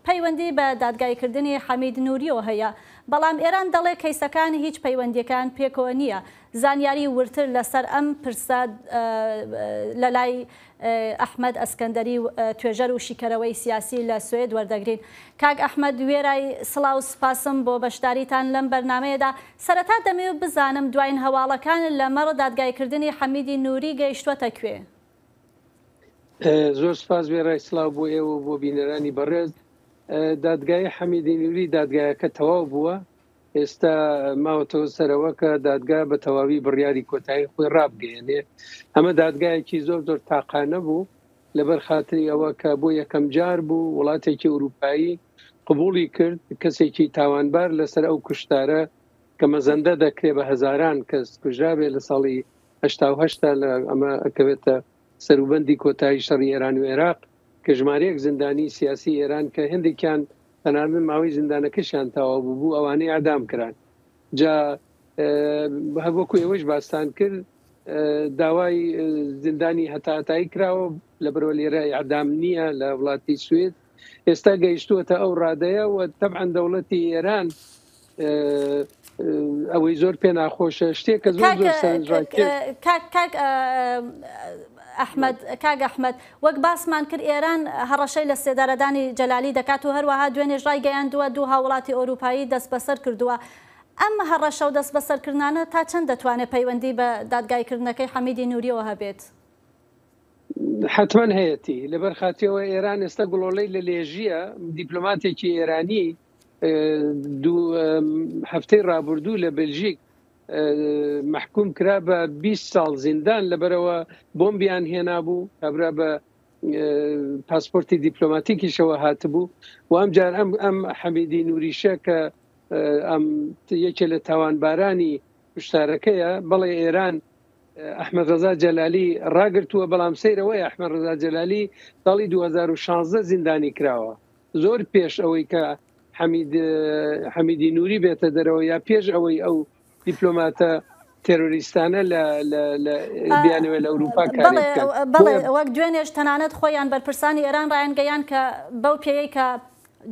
پەیوەندی بە دادگاییکردنی حەمید نوریەوە هەیە، بەڵام ئێران دەڵێ کەیسەکان هیچ پەیوەندیەکان پێکەوە نییە. زانیاری ورتر لەسەر ئەم پرسە، ئە، لە لای، ئە، ئەحمەد ئەسکەندەری و، ئە، توێژەر و شیکەرەوەی سیاسی لە سوێد وەردەگرین. کاک ئەحمەد، وێرای سڵاو، سپاسم بۆ بەشداریتان لەم بەرنامەیەدا. سەرەتا دەمەوێت بزانم دوایین هەواڵەکان لەمەڕ دادگاییکردنی حەمیدی نوری گەیشتووەتە کوێ؟ ئە، زۆر سپاس، وێرای سڵاو بۆ ئێوە و بۆ بینەرانی بەڕێز. ئە، دادگای حەمیدی نوری دادگایەکە تەواو بووە. ئێستا ماوەتەوە سەرەوە کە دادگا بە تەواوی بڕیاری کۆتایی خۆی ڕابگەیەنێ. ئەمە دادگایەکی زۆر زۆر تاقانە بوو، لەبەر خاتری ئەوە کە بۆ یەکەم جار بوو وڵاتێکی ئەوروپایی قبوڵی کرد کەسێکی تاوانبار لەسەر ئەو کوشتارە کە مەزەندە دەکرێ بە هەزاران کەس کوژرابێ لە ساڵی هەشتا و هەشت، لە ئەمە ئەکەوێتە سەروبەندی کۆتایی شەڕی ئێران و عێراق، کە ژمارەیەک زیندانی سیاسی ئێران کە هەندێکیان تەنانەت ماوەی زیندانەکەشیان تەواو بوو، بوو ئەوانەی ئەعدام کران. جا، ئە، هەر وەکو ئێوەش باستان کرد، ئە، داوای، ئە، زیندانی هەتاهەتایی کراوە، لەبەرەوە لێرە ئەعدام نییە لە وڵاتی سوێد. ئێستا گەیشتووەتە ئەو ڕادەیە و تەبعەن دەوڵەتی ئێران، ئە، ئە، ئەوەی زۆر پێ ناخۆشە، شتێکە زۆر کاک، زۆر ئە، سەرنجڕاکێش. ئە، کاک، کاک، ئە، ئەحمەد، کاک ئەحمەد، وەک باسمان کرد، ئێران هەڕەشەی لە سێدارەدانی جەلالی دەکات و هەروەها دوێنێش ڕایگەیاندووە دوو هاوڵاتی ئەوروپایی دەست بەسەر کردووە. ئەم هەڕەشە و دەست بەسەرکردنانە تا چەند دەتوانێت پەیوەندی بە دادگاییکردنەکەی حەمیدی نوریەوە هەبێت؟ حتمەن هەیەتی. لەبەر خاتیەوە ئێران ئێستا گڵۆڵەی لە لێژیە. دیپلۆماتێکی ئێرانی، ئە، دوو، ئە، هەفتەی ڕابردوو لە بلژیک، ئە، مەحکوم کرا بە بیست ساڵ زیندان، لەبەرەوە بۆمبیان هێنابوو، کابرا بە، ئە، پاسپۆرتی دیپلۆماتیکیشەوە هاتبوو. و ئەم جار ئەم، ئەم حەمیدی نوریشە کە، ئە، ئەم یەکێ لە تاوانبارانی کوشتارەکەیە. بەڵێ، ئێران، ئە، ئەحمەد ڕەزا جەلالی ڕاگرتووە، بەڵام سەیرەوەی ئەحمەد ڕەزا جەلالی ساڵی دوو هەزار و شازدە زیندانی کراوە، زۆر پێش ئەوەی کە حەمید، ئە، حەمیدی نوری بێتە دەرەوە، یا پێش ئەوەی ئەو دیپلۆماتە تێرۆریستانە لە، لە، لە، ئە، بیانەوە لە ئەوروپا کارێ بەڵێ، بکەن. ئە، بەڵێ، بۆیە وەک دوێنێش تەنانەت خۆیان بەرپرسانی ئێران ڕایانگەیان کە بەو پێیەی کە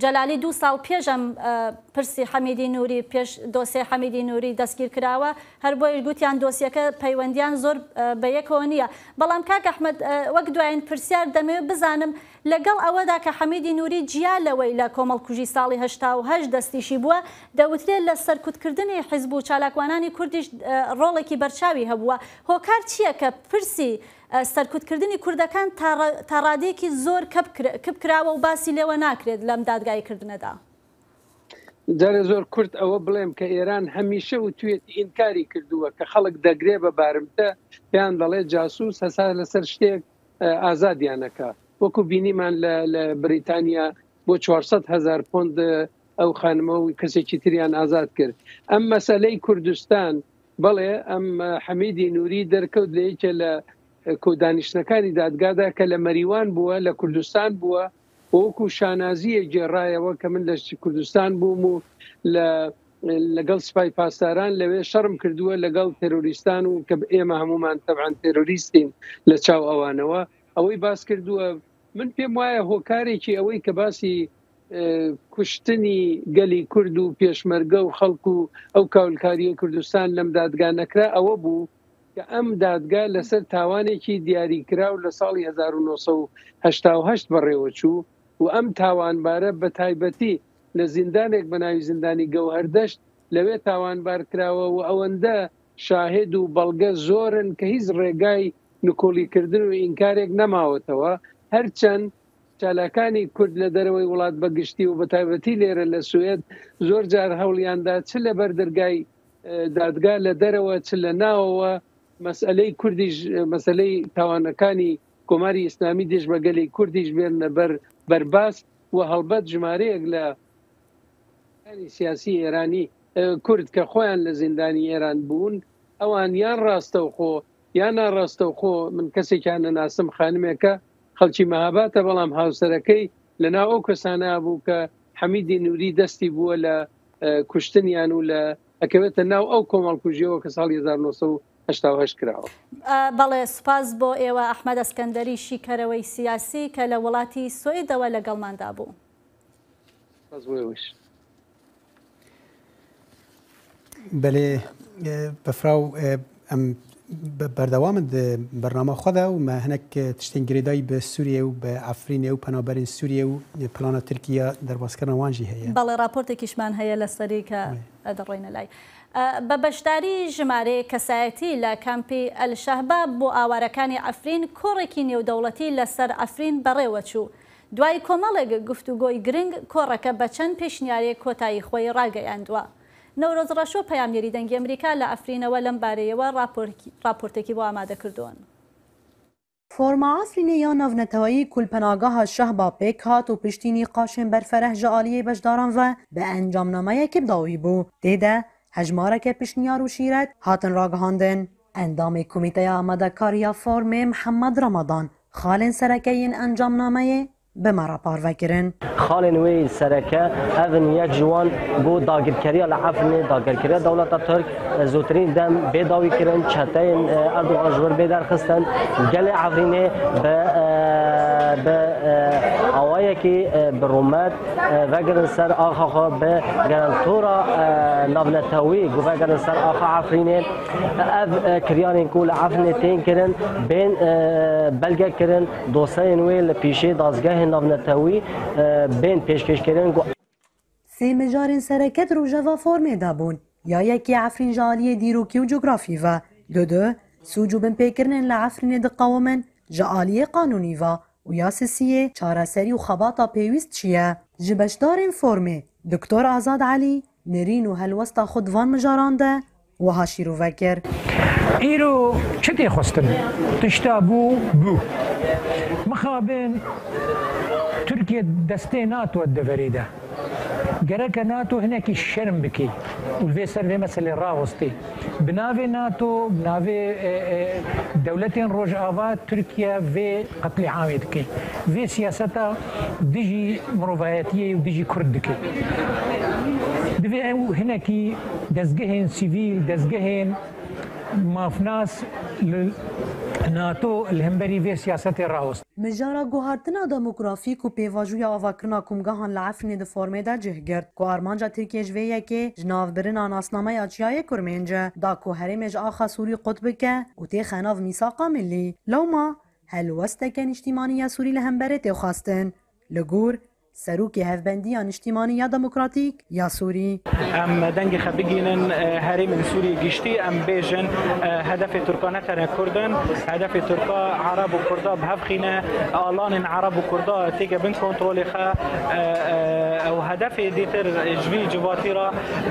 جەلالی دوو ساڵ پێش ئەم، ئە، پرسی حەمیدی نووری، پێش دۆسیەی حەمیدی نووری دەستگیر کراوە. هەر بۆیە گوتیان دۆسیەکە پەیوەندیان زۆر، ئە، بە یەکەوە نییە. بەڵام کاک ئەحمەد، ئە، وەک دوایین پرسیار دەمەوێت بزانم، لەگەڵ ئەوەدا کە حەمیدی نووری جیا لەوەی لە کۆمەڵکوژی ساڵی هەشتا و هەشت دەستیشی بووە، دەوترێت لە سەرکوتکردنی حیزب و چالاکوانانی کوردیش، ئە، ڕۆڵێکی بەرچاوی هەبووە. هۆکار چییە کە پرسی، ئە، سەرکوتکردنی کوردەکان تا ڕە-، تا ڕادەیەکی زۆر کەپ کرا-، کپ کراوە و باسی لێوە ناکرێت لەم دادگایی کردنەدا؟ جارێ زۆر کورت ئەوە بڵێم کە ئێران هەمیشە وتوویەتی ئینکاری کردووە کە خەڵک دەگرێ بە بارمتە، پێیان دەڵێ جاسووس، هەسا لەسەر شتێک، ئە، ئازادیانەکە. وەکو بینیمان لە، لە بریتانیا بۆ چوار سەد هەزار پۆند، ئە، ئەو خانمە و کەسێکی تریان ئازاد کرد. ئەم مەسەلەی کوردستان، بەڵێ، ئەم، ئە، حەمیدی نووری دەرکەوت لە یەکێ لە، ئە، کۆدانیشتنەکانی دادگادا کە لە مەریوان بووە، لە کوردستان بووە، وەکو شانازیە گێڕایەوە کە من لە کوردستان بووم و لە، لەگەڵ سپای پاسداران لەوێ شەڕم کردووە لەگەڵ تێرۆریستان و کە ئێمە هەمومان تەبعەن تێرۆریستین لە چاو ئەوانەوە. ئەوەی باس کردووە، من پێم وایە هۆکارێکی ئەوەی کە باسی، ئێ، کوشتنی گەلی کورد و پێشمەرگە و خەڵک و ئەو کاولکاریە کوردستان لەم دادگا نەکرا ئەوە بوو کە ئەم دادگا لەسەر تاوانێکی دیاریکراو لە ساڵی هەزار و نۆ سەد و هەشتا و هەشت بەڕێوە چوو و ئەم تاوانبارە بە تایبەتی لە زیندانێک بە ناوی زیندانی گەوهەردەشت لەوێ تاوانبار کراوە و ئەوەندە شاهد و بەڵگە زۆرن کە هیچ ڕێگای نکۆڵیکردن و ئینکارێک نەماوەتەوە. هەرچەند چالاکانی کورد لە دەرەوەی وڵات بە گشتی و بە تایبەتی لێرە لە سوێد زۆر جار هەوڵیاندا چ لە بەر دەرگای، ئە، دادگا لە دەرەوە چ لە ناوەوە مەسئلەی کوردیش، مەسئلەی تاوانەکانی کۆماری ئیسلامی دژ بە گەلی کوردیش بێنە بەر، بەرباس و هەڵبەت ژمارەیەک لە سیاسی ئێرانی، ئە، کورد کە خۆیان لە زیندانی ئێران بوون، ئەوان یان ڕاستەوخۆ یان ناڕاستەوخۆ، من کەسێکیان نەناسم، خانمێکە خەڵکی مەهاباتە، بەڵام هاوسەرەکەی لە ناو ئەو کەسانە بوو کە حەمیدی نووری دەستی بووە لە، ئە، کوشتنیان و لە ئەکەوێتە ناو ئەو کۆمەڵکوژیەوە کە ساڵی هەزار و نۆ سەد و هەشتا و هەشت کراوە. ئە، بەڵێ، سوپاس بۆ ئێوە، ئەحمەد ئەسکەندەری، شیکەرەوەی سیاسی کە لە وڵاتی سویدەوە لەگەڵماندا بوو. سوپاس بۆ ئێوەش. بەلێ، ئێ، بەفراو، ئێ، ئەم بە-، بەردەوامن دە بەرنامە خۆدا و مە هەنێک، ئێ، تشتێن گرێدای بە سووریە و بە ئەفرینێ و پەنابەرین سووریە و، ئێ، پلانە تورکیا دەربازکردنە وانژی هەیە. بەڵێ، راپۆرتێکیشمان هەیە لەسەری کە ئەدەڕێنە لای. ئە، بە بەشداری ژمارەیە کەسایەتی لە کامپی ئەلشەهبا بۆ ئاوارەکانی عەفرین، کۆڕێکی نێودەوڵەتی لەسەر عەفرین بەڕێوە چوو. دوای کۆمەڵێک گفتوگۆی گرنگ، کۆڕەکە بە چەند پێشنیارێک کۆتایی خۆی ڕاگەیاندووە. نەورۆز ڕەشۆ، پەیامنێری دەنگی ئەمریکا لە عەفرینەوە لەم بارەیەوە راپۆرکی-، راپۆرتێکی بۆ ئامادە کردوون. Forma Efrînê ya navneteweyî ku li penageha Şehba pêk hat û piştî nîqaşên berfereh ji aliyê beşdaran ve bi encamnameyekê bi dawî bû. Tê de hejmareke pişniyar û şîret hatin ragihandin. Endamê Komîteya Amadekar ya Formê Mihemed Ramadan xalên sereke yên encamnameyê bi me re parve kirin. Xalên wê sereke ev in, yek ji wan got dagirkeriya li Efrînê, dagirkeriya dewleta Tirk, zûtirîn dem bê dawî kirin, çeteyên, e, Erdogan ji wir bê derxistin, gelê Efrînê bi, e, bi, e, awayekî, e, bi rûmet, e, vegerin ser axa xwe, bi garantora, e, navnetewî ku vegerin ser axa Efrînê. Ev, e, kiryarên ku li Efrînê tên kirin, bên, e, belge kirin, dosyayên wê li pîşê dazgehên navnetewî, e, bên pêşkêş kirin ku Sê mijarên sereke di rojeva formê de bûn. Ya yekê Efrîn ji aliyê dîrokî û cografî ve. Dudu, sûc û binpêkirinên li Efrînê diqewimin ji aliyê qanûnî ve. Û ya sisiyê, çareserî û xebata pêwîst çi ye? Ji beşdarên formê, Doktor Azad Elî, nirîn û helwesta xwe di van mijaran de wiha şîrove kir. Îro çi tê xwestin? Tişta bû, bû. Mixabin Tirkiye destê NATO di deverê de. Gereke NATO hinekî şerm bikê û li vê ser vê meselê rawestê. Bi navê NATO, bi navê, e, e, dewletên Rojava, Tirkiye vê qetlîamê dike. Vê siyaseta dijî mirovayetiyê û dijî Kurd dike. Divê ew hinekî dezgehên sivîl, dezgehên mafnas li NATO li hemberî vê siyasetê rawest. Mijara guhertina demografîk û pêvajoya avakirina komgehan li Efrînê di formê de cih girt ku armanca Tirkiyê ji vê yekê ji navbirina nasnameya Çiyayê Kurmênc e, da ku herêmê ji axa Sûrî qut bike û têxe nav mîsaqa milî. Lewma helwesteke niştîmanî ya Sûrî li hemberê tê xwestin. Li gor Serokê Hevbendiya Niştîmanî ya Demokratîk ya Sûrî. Em dengê xwe bigihînin herêmên Sûriyê giştî, em bêjin, hedefê Tirkan ne tenê Kurd in, hedefê Tirka Ereb û Kurda bi hev xîne, alanên Ereb û Kurda têke bin kontrolê xwe, û hedefê dîtir ji vî civatî re,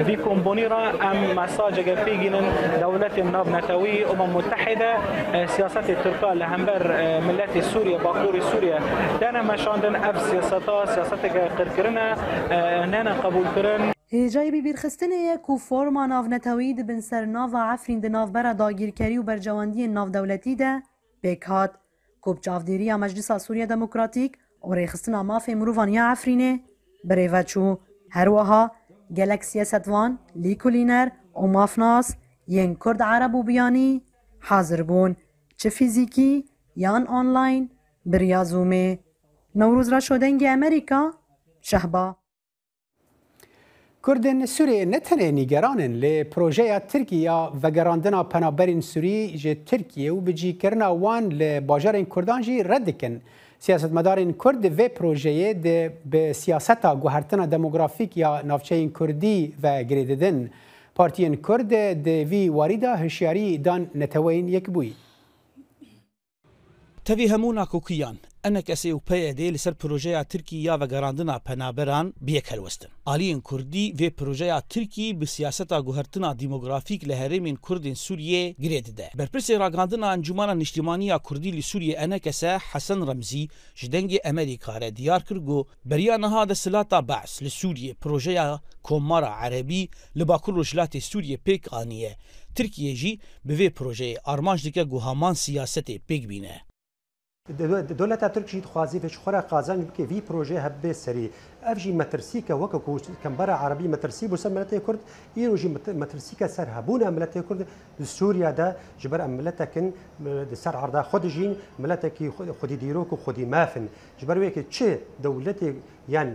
vî kombûnî re em mesajeke pêgînin dewletên navnetewî, Umem Mutehîde, siyasetê Tirka li hember miletê Sûriye, Bakurê Sûriye tene meşandin, ev siyaseta siyaseteke qirkirin e, nene qebûlkirin. Hêjayî bibîrxistinê ye ku forma navneteweyî di bin ser nava Efrîn di navbera dagîrkerî û berjewendiyên navdewletî de pêk hat, ku bi çavdêriya Meclisa Sûriya Demokratîk û Rêxistina Mafê Mirovan ya Efrînê birêve çû. Her wiha gelek siyasetvan, lîkolîner û mafnas yên Kurd, Ereb û biyanî hazir bûn, çi fîzîkî yan online, bi riya Zoomê. Newroz Reşo, Dengê Amerîka, Şehba. Kurdên Sûriyê ne tenê nîgeran in, lê projeya Tirkî ya vegerandina penaberên Sûrî ji Tirkiyê û bi cîkirina wan li bajarên Kurdan jî red dikin. Siyasetmedarên Kurd vê projeyê di bi siyaseta guhertina demografîk ya navçeyên Kurdî ve girê didin. Partiyên Kurd di vî warî de hişyarî dan Neteweyên Yekbûyî. Tevî hemû nakokiyan, ENKSê û PYDê li ser projeya Tirkî ya vegerandina penaberan bi yek helwest in. Aliyên Kurdî vê projeya Tirkî bi siyaseta guhertina demografîk li herêmên Kurdên Sûriyê girê dide. Berpirsê ragihandina Encûmena Niştîmanî ya Kurdî li Sûriyê, ENKS, Hesen Remzî, ji Dengê Amerîka re diyar kir ku beriya niha desthilata Be's li Sûriyê projeya Komara Erebî li Bakur Rojhilatê Sûriyê pêk aniye. Tirkiye jî bi vê projeyê armanc dike ku heman siyasetê pêk bîne. Dewleta Tirk jî dixwaze vê ji xwe re qazanc bike vî projeyê hebe serî. Ev jî metirsîke weke ku Kembera Erebî metirsî bû ser miletê Kurd, îro jî metirsîke ser hebûna miletê Kurd li Sûriye de, ji ber em miletek in di ser erda xwe dijîn, miletekî xwedî dîrok û xwedî maf in. Ji ber wê yekê çi dewletê yan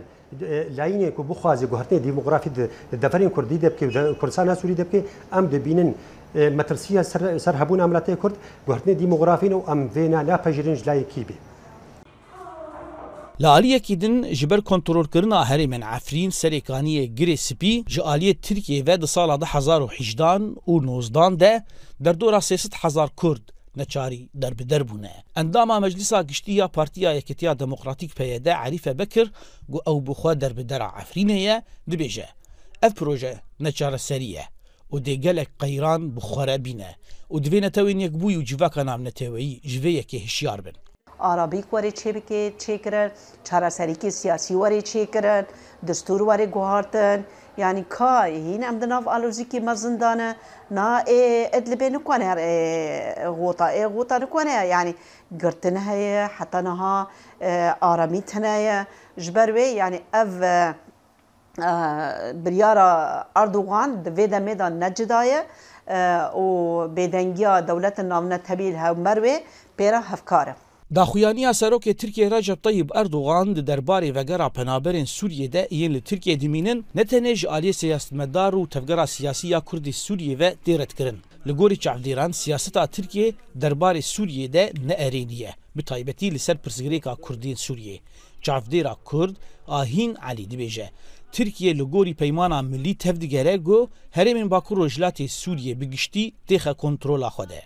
layînê ku bixwaze guhertinê demografî di deverên Kurdî de bike û di Kurdistana Sûrî de bike, em dibînin metirsiya ser hebûna miletê Kurd guhertinê demografî ne û em vê ne napejirîn ji layê kî bê. Li aliyekî din, ji ber kontrolkirina herêmên Efrîn, Serêkaniyê, Girê Spî, ji aliyê Tirkiyê ve di sala du hezar û hejdan û nozdan de derdora sê sed hezar Kurd neçarî derbider bûne. Endama Meclisa Giştî ya Partiya Yekîtiya Demokratîk, PYD, Erîfe Bekir, ku ew bi xwe derbidera Efrînê ye, dibêje, ev proje neçareserî ye û dê gelek qeyran bi xwe re bîne û divê Netewên Yekbûyî û civaka navneteweyî ji vê yekê hişyar bin. Arabîk werê çêbike, çêkirin, çareserîkê siyasî werê çêkirin, destûr werê guhartin. Yanî ka hîn em di nav alozîkî mezin de ne. Na ê Idlibê nikwane ê Xûta, ê Xûta nikwane, yanî girtin heye, heta niha, e, aramî tune ye. Ji ber wê, yanî ev, e, e, biryara Erdogan di vê demê de ne cida ye, e, û bêdengiya dewletên navnetewî li hember wê pê re hevkar e. Daxuyaniya Serokê Tirkiyê Recep Tayyip Erdogan di derbarê vegera penaberên Sûriyê de yên li Tirkiyê dimînin, ne tenê ji aliyê siyasetmedar û tevgera siyasî ya Kurdê Sûriyê ve tê redkirin. Li gorî çavdêran, siyaseta Tirkiyê derbarê Sûriyê de ne erênî ye, bi taybetî li ser pirsgirêka Kurdên Sûriyê. Çavdêra Kurd Ahîn Elî dibêje, Tirkiye li gorî peymana milî tevdigere ku herêmên Bakur Rojhilatê Sûriyê bi giştî têxe kontrola xwe de.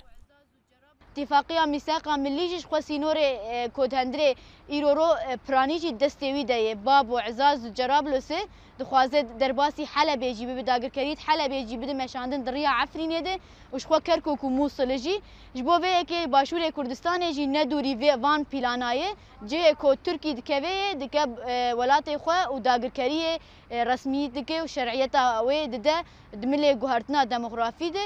Tîfaqiya Mîsaqa Millî jî ji xwe sînorê, e, ku di hundirê îro ro, e, piranî jî destê wî de ye. Bab û Ezaz û Cerablus e, dixwaze derbasî Helebê jî bibe, dagirkeriyê di Helebê jî bide meşandin di riya Efrînê de û ji xwe Kerkûk û Mûsil jî. Ji bo vê yekê Başûrê Kurdistanê jî ne dûrî vê van plana ye. Cihê ku Tirkî dikeve yê, dike, e, welatê xwe û dagirkeriyê, e, resmî dike û şer'iyeta wê dide di milê guhertina demografî de.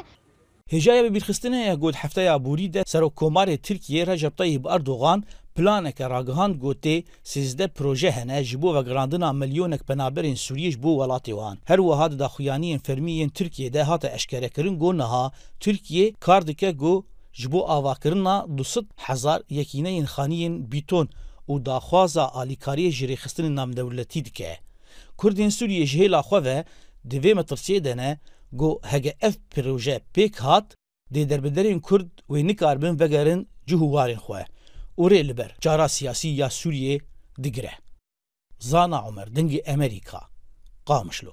Hêjaya bibîrxistinê ye ku di hefteya borî de Serokkomarê Tirkiyê Recep Tayyip Erdogan planeke ragihand ku tê sêzdeh proje hene ji bo vegerandina milyonek penaberên Sûriyê ji bo welatê wan. Her wiha di daxuyaniyên fermî yên Tirkiyê de hate eşkerekirin ku niha Tirkiye kar dike ku Ji bo avakirina du sed hezar yekîneyên xaniyên bîton û daxwaza alîkariyê ji rêxistinên navdewletî dike. Kurdên Sûriyê ji hêla xwe ve di vê metirsiyê de ne ku hege ev proje pêk hat, dê derbederên Kurd wê nikaribin vegerin cih û warên xwe û rê li ber cara siyasî ya Sûriyê digire. Zana Omer, Dengê Emerîka, Qamişlo.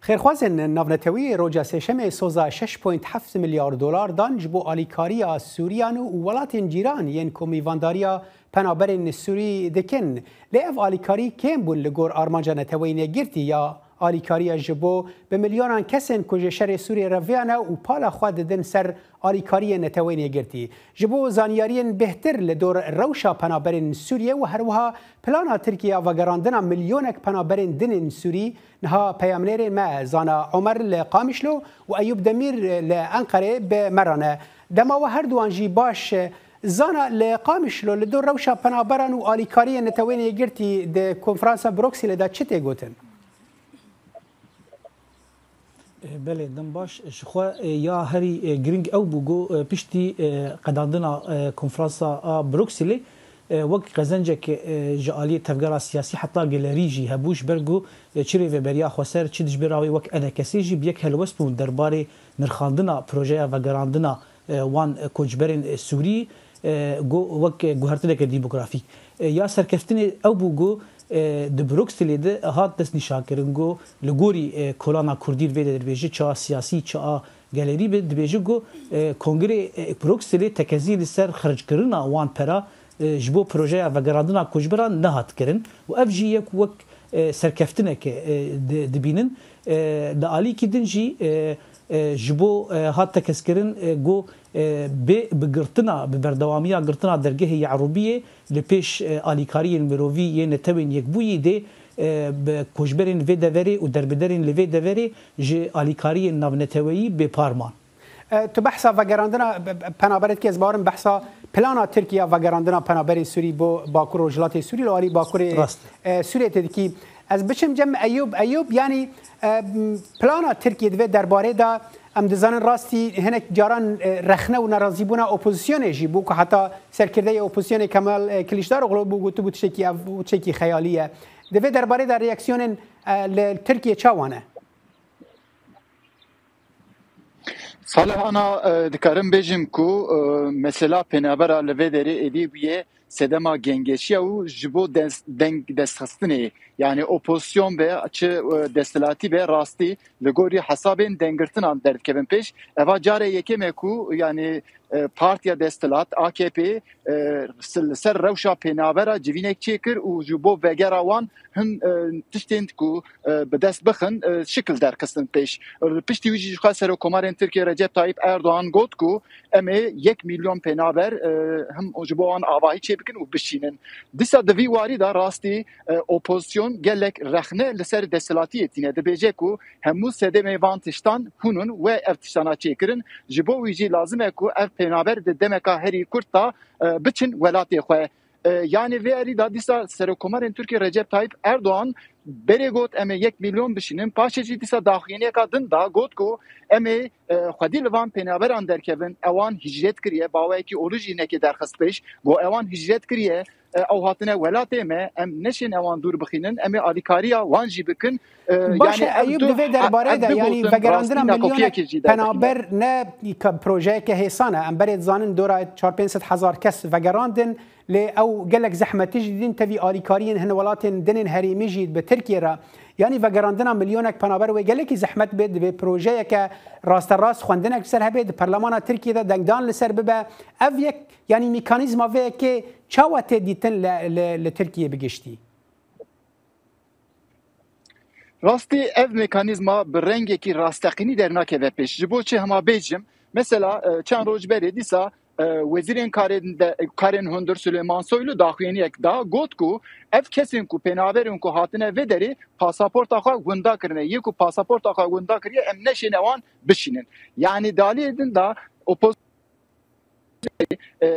Xêrxwazên navnetewî roja Sêşemê soza şeş point heft milyar dolar dan ji bo alîkariya Sûriyan û welatên cîran yên ku mîvandariya penaberên Sûrî dikin. Lê ev alîkarî kêm bûn li gor armanca Neteweyên Yekgirtî ya alîkariya ji bo bi milyonan kesên ku ji şerê Sûriyê re viyane û pala xwe didin ser alîkariyên Neteweyên Yekgirtî. Ji bo zanyariyên bêhtir li dor rewşa penaberên Sûriyê û herwiha plana Tirkiye ya vegerandina milyonek penaberên din ên Sûrî, niha peyamnêrên me Zana Omer li Qamişlo û Eyûp Demîr li Enqerê bi me re ne. Dema we her duwan jî baş. Zana, li Qamişlo li dor rewşa penaberan û alîkariyên Neteweyên Yekgirtî di konferansa Brokselê de çi tê gotin? E, belê, dem baş. Ji xwe, e, ya herî, e, giring ew bû ku, e, piştî, e, qedandina, e, konferansa a Brukselê, e, wek qezencek, e, ji aliyê tevgera siyasî heta gelerî jî hebû, ji ber ku, e, çi rêveberiya xweser, çi dijbera wê wek E N K S'ê jî bi yek helwest bûn derbarê nirxandina projeya vegerandina, e, wan, e, koçberên, e, Sûrî, e, go-, wek, e, guhertineke demografîk. E, ya serkeftinê ew bû ku, e, di Brukselê de hat destnîşankirin ku li gorî, e, kolana Kurdî li vê de dibêje, çi a siyasî, çi a gelerî be, dibêje ku, e, Kongrê, e, Brukselê tekezî li ser xerckirina wan pera, e, ji bo projeya vegerandina koçberan nehat kirin û ev jî yek wek, e, serkeftineke, e, di-, dibînin. E, di alîkî din jî, e, e, ji bo, e, hat tekezkirin, e, ku, e, bê bi girtina, bi berdewamiya girtina dergehê Ye'rûbiyê li pêş, e, alîkariyên mirovî yê Netewên Yekbûyî dê, e, bi koçberên vê deverê û derbiderên li vê deverê ji alîkariyên navneteweyî bêpar man. E, tu behsa vegerandina, e, e, penaberê dikî, ez bawerim behsa plana Tirkiye ya vegerandina penaberên Sûrî bo Bakur Rojhilatê Sûrî, li alî Bakurê, Rast. e, Sûriyê tê dikî. Ez biçim cem Eyûb. Eyûb, yanî, e, m, plana Tirkiye di vê derbarê de, em dizanin rastî hinek caran, e, rexne û nerazîbûna opozisyonê jî bû ku heta serkirdeyê opozisyonê Kemal, e, Kiliçdaroglu bû, gotibû tiştekî ev, tiştekî xeyalî ye. Di vê derbarê de reaksiyonên, e, li Tirkiye çawa ne? Salih Ana, e, dikarim bêjim ku, e, mesela pênabera li vê derê êdî bûye sedema gengeşiya û ji bo des-, deng destxistinê, yani opozisyon be, çi, e, desthilatî be, rastî li gorî hesabên denggirtinan derdikevin pêş. Eva care yekem e ku, yani, e, partiya desthilat, A K P, e, s-, li ser rewşa pênabera civînek çêkir û ji bo vegera wan hin, e, tiştên ku, e, bi dest bixin, e, şikil derxistin pêş. E, piştî wî jî jixwe Serokkomarên Tirkiye Recep Tayyip Erdoğan got ku em ê yek milyon pênaber, e, him ji bo wan avahî çêbikin û bişînin. Dîsa di vî warî de rastî, e, opozisyon gelek rexne li ser desthilatiyê tîne. Dibêje ku hemû sedemê van tiştan hûn in we ev tiştana çêkirin. Ji bo wî jî lazim e ku ev pênaber di demeka herî kurt de, e, biçin welatê xwe. E, yani vê erî de dîsa Serokkomarên Tirkiye Recep Tayyip Erdoğan berê got, em ê yek milyon bişînin. Paşê jî dîsa daxuyaniyeka din da got ku em ê, e, xwedî li van pênaberan derkevin. Ewan hicret kiriye. Baweyekî olî jî hinekê derxist pêş. Got ewan hicret kiriye. E, ew hatine welatê me. Em neşên ewan dûr bixînin. Em ê alîkariya wan jî bikin. E, Baş e, yani ev Eyûb, du di vê ha-, derbarê ev de, du yanî gotin vegerandina rastî milyonek nakokiyekê jî derdixe. Penaber ne ka-, projeyeke hêsan e. Em berê dizanin dora çar pênc sed hezar kes vegerandin. Lê ew gelek zehmetî jî dîn tevî alîkariyên hin welatên dinên herêmî jî bi Tirkiye re, yanî vegerandina milyonek penaber wê gelekî zehmet bê, divê projeyeke rasterast xwendinek li ser hebe, di perlemana Tirkiye de dengdan li ser bibe. Ev yek, yanî mekanîzma vê yekê çawa tê dîtin li, li, li Tirkiye bi giştî? Rastî ev mekanîzma bi rengekî rasteqînî dernakeve pêş. Ji bo çi hema bêjim, mesela, e, çend roj berê dîsa, e, wezîrên karên de, karên hundir Süleyman Soylu daxuyaniyek da, got ku ev kesên ku pênaberên ku hatine vê derê pasaporta xwe winda kirine. Yê ku pasaporta xwe winda kiriye, em neşêne wan bişînin. Yani daliyê din da opoz-, e,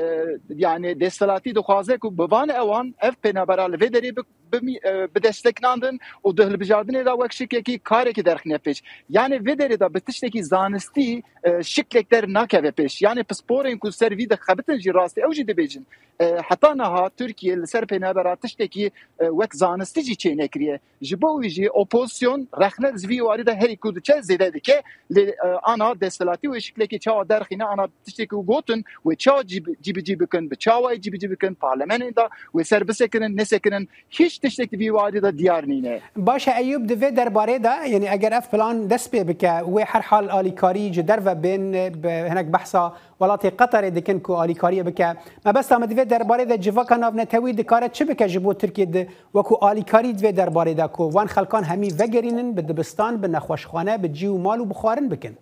yani desthilatî dixwaze ku bi van ewan ev pênabera li vê derê bi-, bimî-, e, bidesteknandin û di hilbijardinê de wek şiklekî karekî derxîne pêş. Yanî vê derê de bi tiştekî zanistî, e, şiklek der nakeve pêş. Yanî pisporên ku ser vî dixebitin jî rastî ew jî dibêjin. E, heta niha Tirkiye li ser pênabera tiştekî, e, wek zanistî jî çênekiriye. Ji bo wî jî opozisyon rexne li vî warî de herî ku diçe zêde dike. Lê, e, ana desthilatî wê şiklekî çawa derxîne, ana tiştekî û gotin wê çawa cî-, cîbicî bikin, bi çawayê cîbicî bikin, parlamenê de wê ser bisekirin, nesekirin, hiç tiştek di vî warî de diyar nîne. Baş e Eyûb, di vê derbarê de, yanî eger ev plan dest pê bike, wê her hal alîkarî ji derve bên, bi hinek behsa welatê Qeterê dikin ku alîkariyê bike. Mebesta me di vê derbarê de civaka navnetewî dikare çi bike ji bo Tirkiye di wekû alîkarî di vê derbarê de ku van xelkan hemî vegerînin bi dibistan, bi nexweşxane, bi cî û mal û bi xwarin bikin?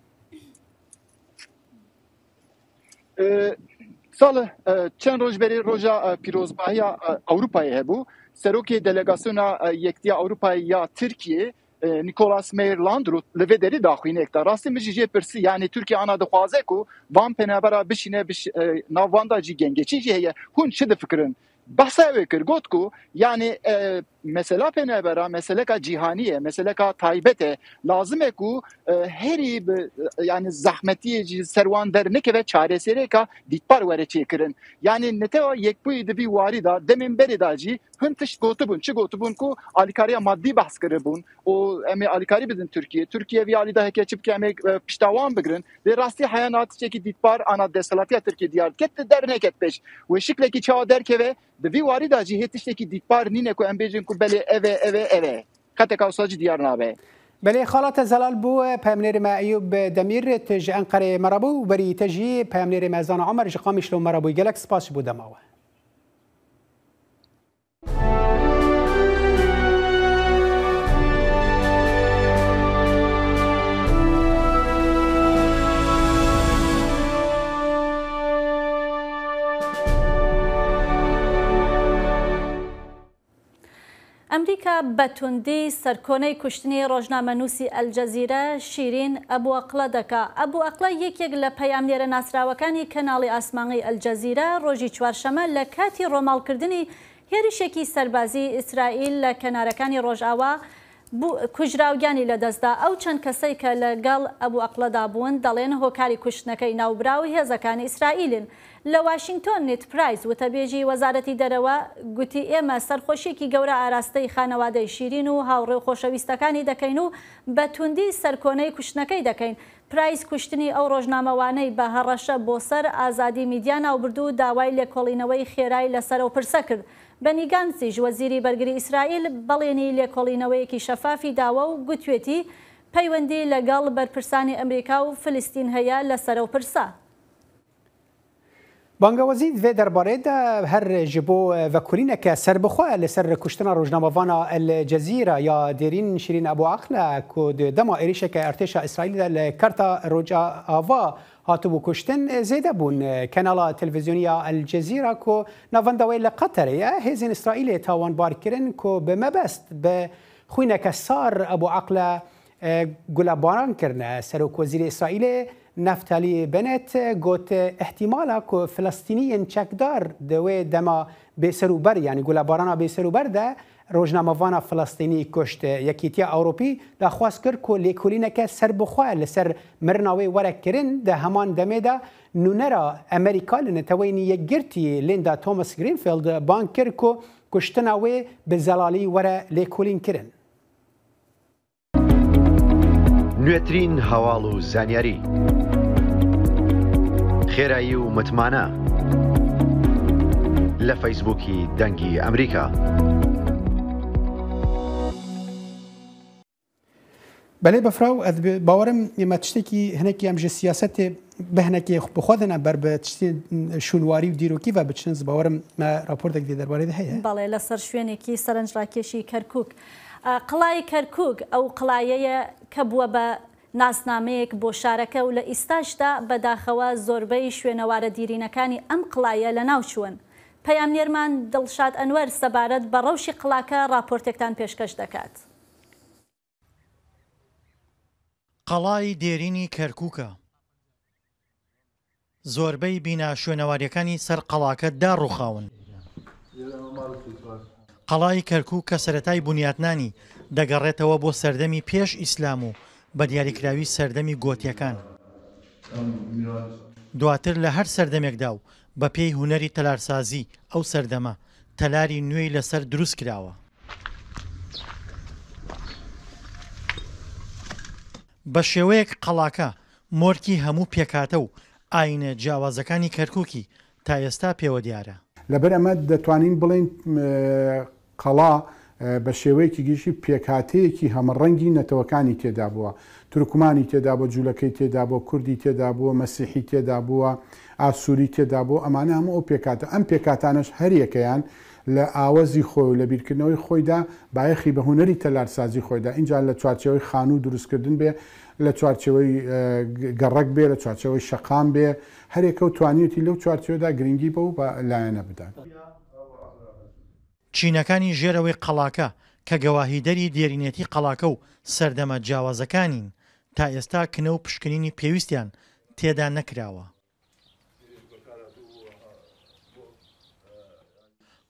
E, Salih, e, çend roj berê roja, e, pîrozbahiya, e, Ewropayê hebû. Serokê delegasyona, e, Yektiya Ewropayê ya Tirkiye, e, Nicolas Meyer Landrut li vê derê daxuyaniyek da. Rastî min jî jê pirsî, yanî Tirkiye ana dixwaze ku van pênabera bişîne, biş-, e, nav wan da jî gengeçî jî heye. Hûn çi difikirin? Behsa wê kir, got ku, yanî, e, mesela pênabera meseleka cîhanî ye, meseleka taybet e. Lazim e ku, e, herî bi, e, yanî zehmetiyê jî ser wan dernekeve, çareseriyeka dîtbar were çêkirin. Yanî Netewa Yekbûyî di vî warî de demên berê de jî hin tişt gotibûn. Çi gotibûn ku alîkariya madî behs kiribûn û em ê alîkarî bidin Tirkiye. Tirkiye vî alî de heke çi bike em ê, e, pişta wan bigirin. Lê rastî heya niha tiştekî dîtbar ana desthilatiya Tirkiye diyar dike, derneket pêş. Wê şiklekî çawa derkeve, di vî warî de jî hê tiştekî dîtbar nîne ku em bêjin ku belê ev e, ev e, ev e. Qeteka wisa jî diyar nabe. Belê, xala te zelal bû, peyamnêrê me Eyûb Demîr, tu ji Enqereyê me re bû û berî te jî peyamnêrê me Zana Omer ji Qamişlo me re bû. Gelek spas ji bo dema we. ئەمریکا بە توندی سەرکۆنەی کوشتنی ڕۆژنامەنووسی ئەلجەزیرە شیرین ئەبو ئەقلە دەکا. ئەبو ئەقلە یەکێک لە پەیامنێرە ناسراوەکانی کەناڵی ئاسمانی ئەلجەزیرە ڕۆژی چوارشەمە لە کاتی ڕۆماڵکردنی هێرشێکی سەربازی ئیسرائیل لە کەنارەکانی ڕۆژاوا بوو، کوژرا و گیانی لەدەستدا. ئەو چەند کەسەی کە لەگەڵ ئەبو ئەقلەدا بوون دەڵێن هۆکاری کوشتنەکەی ناوبراو هێزەکانی ئیسرائیلن. لە واشنگتۆن نێد پرایس، وتەبێژی وەزارەتی دەرەوە، گوتی ئێمە سەرخۆشیەکی گەورە ئاراستەی خانەوادەی شیرین و هاوڕێ و خۆشەویستەکانی دەکەین و بە توندی سەرکۆنەی کوشتنەکەی دەکەین. پرایس کوشتنی ئەو ڕۆژنامەوانەی بە هەڕەشە بۆ سەر ئازادی میدیا ناوبردوو و داوای لێکۆڵینەوەی خێرای لەسەر ئەو پرسە کرد. بەنی گانسیش وەزیری بەرگری ئیسرائیل بەڵێنی لێکۆڵینەوەیەکی شەفافی داوە و گوتوێتی پەیوەندی لەگەڵ بەرپرسانی ئەمریکا و فلستین هەیە لەسەر ئەو پرسە. Bangewazî di vê derbarê de her ji bo vekolîneke serbixwe li ser kuştina rojnamevana El Cezîra ya Dêrîn Şîrîn Ebû Aqle ku di dema êrişeke artêşa Îsraîlî de li Kerta Rojava hatibû kuştin, zêde bûn. Kenala televîzyonî ya El Cezîra ku navenda wê li Qeterê ye, hêzên Îsraîlê tawanbar kirin ku bi mebest bi xwîneke sar Ebû Aqle, e, gulebaran kirine. Serokwezîrê Îsraîlê Naftali Bennett got, îhtîmala ku Filistîniyên çekdar di wê dema bêserûber, yanî gulebarana bêserûber de rojnamevana Filistînî kuşt. Yekîtiya Ewropî daxwaz kir ku lêkolîneke serbixwe li ser mirina wê were kirin. Di heman demê de nûnera Amerîka li Neteweyên Yekgirtî Linda Thomas Greenfield bang kir ku kuştina wê bi zelalî were lêkolînkirin. نوێترین هەواڵ و زانیاری. خێرایی و متمانە لە فەیسبووکی دەنگی ئەمریکا. Belê bifra û ez bi-, bawerim me tiştekî hinekî em ji siyasetê bi hinekê bi xwe de ne ber bi tiştê şûnwarî û dîrokî ve biçin, ez bawerim me raportek vê derbarê de heye. بەڵێ، لەسەر شوێنێکی سەرنجڕاکێشی کەرکووک. ئە، قڵای کەرکووک ئەو قڵایەیە کە بووە بە ناسنامەیەک بۆ شارەکە و لە ئیستاشدا بەداخەوە زۆربەی شوێنەوارە دیرینەکانی ئەم قڵایە لە ناو چوون. پەیامنێرمان دڵشاد ئەنوەر سەبارەت بە ڕەوشی قڵاکە ڕاپۆرتێکتان پێشکەش دەکات. قەڵای دێرینی کەرکووکە. زۆربەی بینا شوێنەواریەکانی سەر قەڵاکە داڕوخاون. قەڵای کەرکووک کە سەرەتای بنیاتنانی دەگەڕێتەوە بۆ سەردەمی پێش ئیسلام و بە دیاریکراوی سەردەمی گۆتیەکان. دواتر لە هەر سەردەمێکدا و بە پێی هونەری تەلارسازی ئەو سەردەمە، تەلاری نوێی لەسەر دروست کراوە. بە شێوەیەک قەڵاکە مۆرکی هەموو پێکاتە و ئاینە جیاوازەکانی کەرکووکی تا ئێستا پێوە دیارە. لەبەر ئەمە دەتوانین بڵێین، ئە، قەڵا، ئە، بە شێوەیەکی گشتی پێکاتەیەکی هەمەڕەنگی نەتەوەکانی تێدا بووە. تورکمانی تێدا بووە، جوولەکەی تێدا بووە، کوردی تێدا بووە، مەسیحی تێدا بووە، ئاسووری تێدا بووە. ئەمانە هەموو ئەو پێکاتە. ئەم پێکاتانەش هەر یەکەیان لە ئاوەزی خۆی و لە بیرکردنەوەی خۆیدا بایەخی بە هونەری تەلارسازی خۆیدا. ئینجا لە چوارچێوەی خانوو دروستکردن بێ، لە چوارچێوەی، ئە، گەڕەک بێ، لە چوارچێوەی شەقام بێ، هەر یەکە و توانیوتی لەو چوارچێوەدا گرنگی بەو بە لایەنە بدات. چینەکانی ژێرەوەی قەڵاکە کە گەواهیدەری دێرینێتی قەڵاکە و سەردەمە جیاوازەکانین، تا ئێستا کنە و پشکنینی پێویستیان تێدا نەکراوە.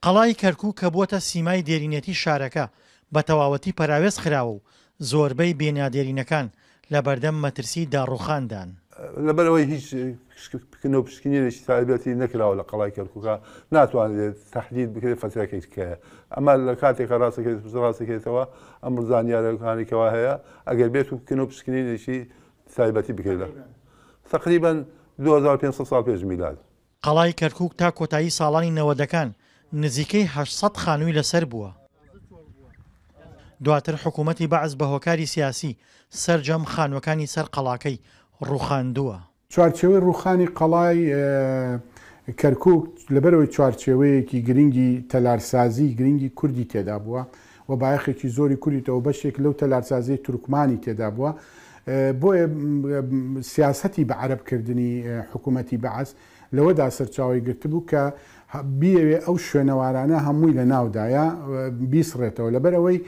قەڵای کەرکووک کە بووەتە سیمای دێرینێتی شارەکە، بە تەواوەتی پەراوێز خراوە و زۆربەی بێنادێرینەکان لە بەردەم مەترسی داڕوخاندان. لەبەر ئەوەی هیچ پشک-، پشکنە و پشکنینێکی تایبەتی نەکراوە لە قەڵای کەرکووکە، ناتوانرێت تەحدید بکرێت فترەکەی کە ئەمە لە کاتێکە ڕاستەکەێت، ڕاستەکەێتەوە. ئەم زانیارەکانی کەوا هەیە، ئەگەر بێت و پشکنە و پشکنینێکی تایبەتی بکرێت، تقریبا دوو هەزار و پێنج سەد ساڵ پێش میلاد. قەڵای کەرکووک تا کۆتایی ساڵانی نەوەدەکان نزیکەی هەشت سەد خانووی لەسەر بووە. دواتر حکوومەتی بەعس بە هۆکاری سیاسی سەرجەم خانووەکانی سەر قەڵاکەی ڕووخاندووە. چوارچێوەی ڕووخانی قەڵای، ئە، کەرکووک لەبەرەوەی چوارچێوەیەکی گرنگی تەلارسازی، گرنگی کوردی تێدا بووە و بایەخێکی زۆری کوردی تەوە بەشێک لەو تەلارسازی تورکمانی تێدا بووە. ئە، بۆیە، م، م، سیاسەتی بە عەرەبکردنی، ئە، حکوومەتی بەعس لەوەدا سەرچاوی گرتبوو کە ه-، بیەوێ ئەو شوێنەوارانە هەمووی لە ناودایە، ئە، بیسڕێتەوە. لەبەر ئەوەی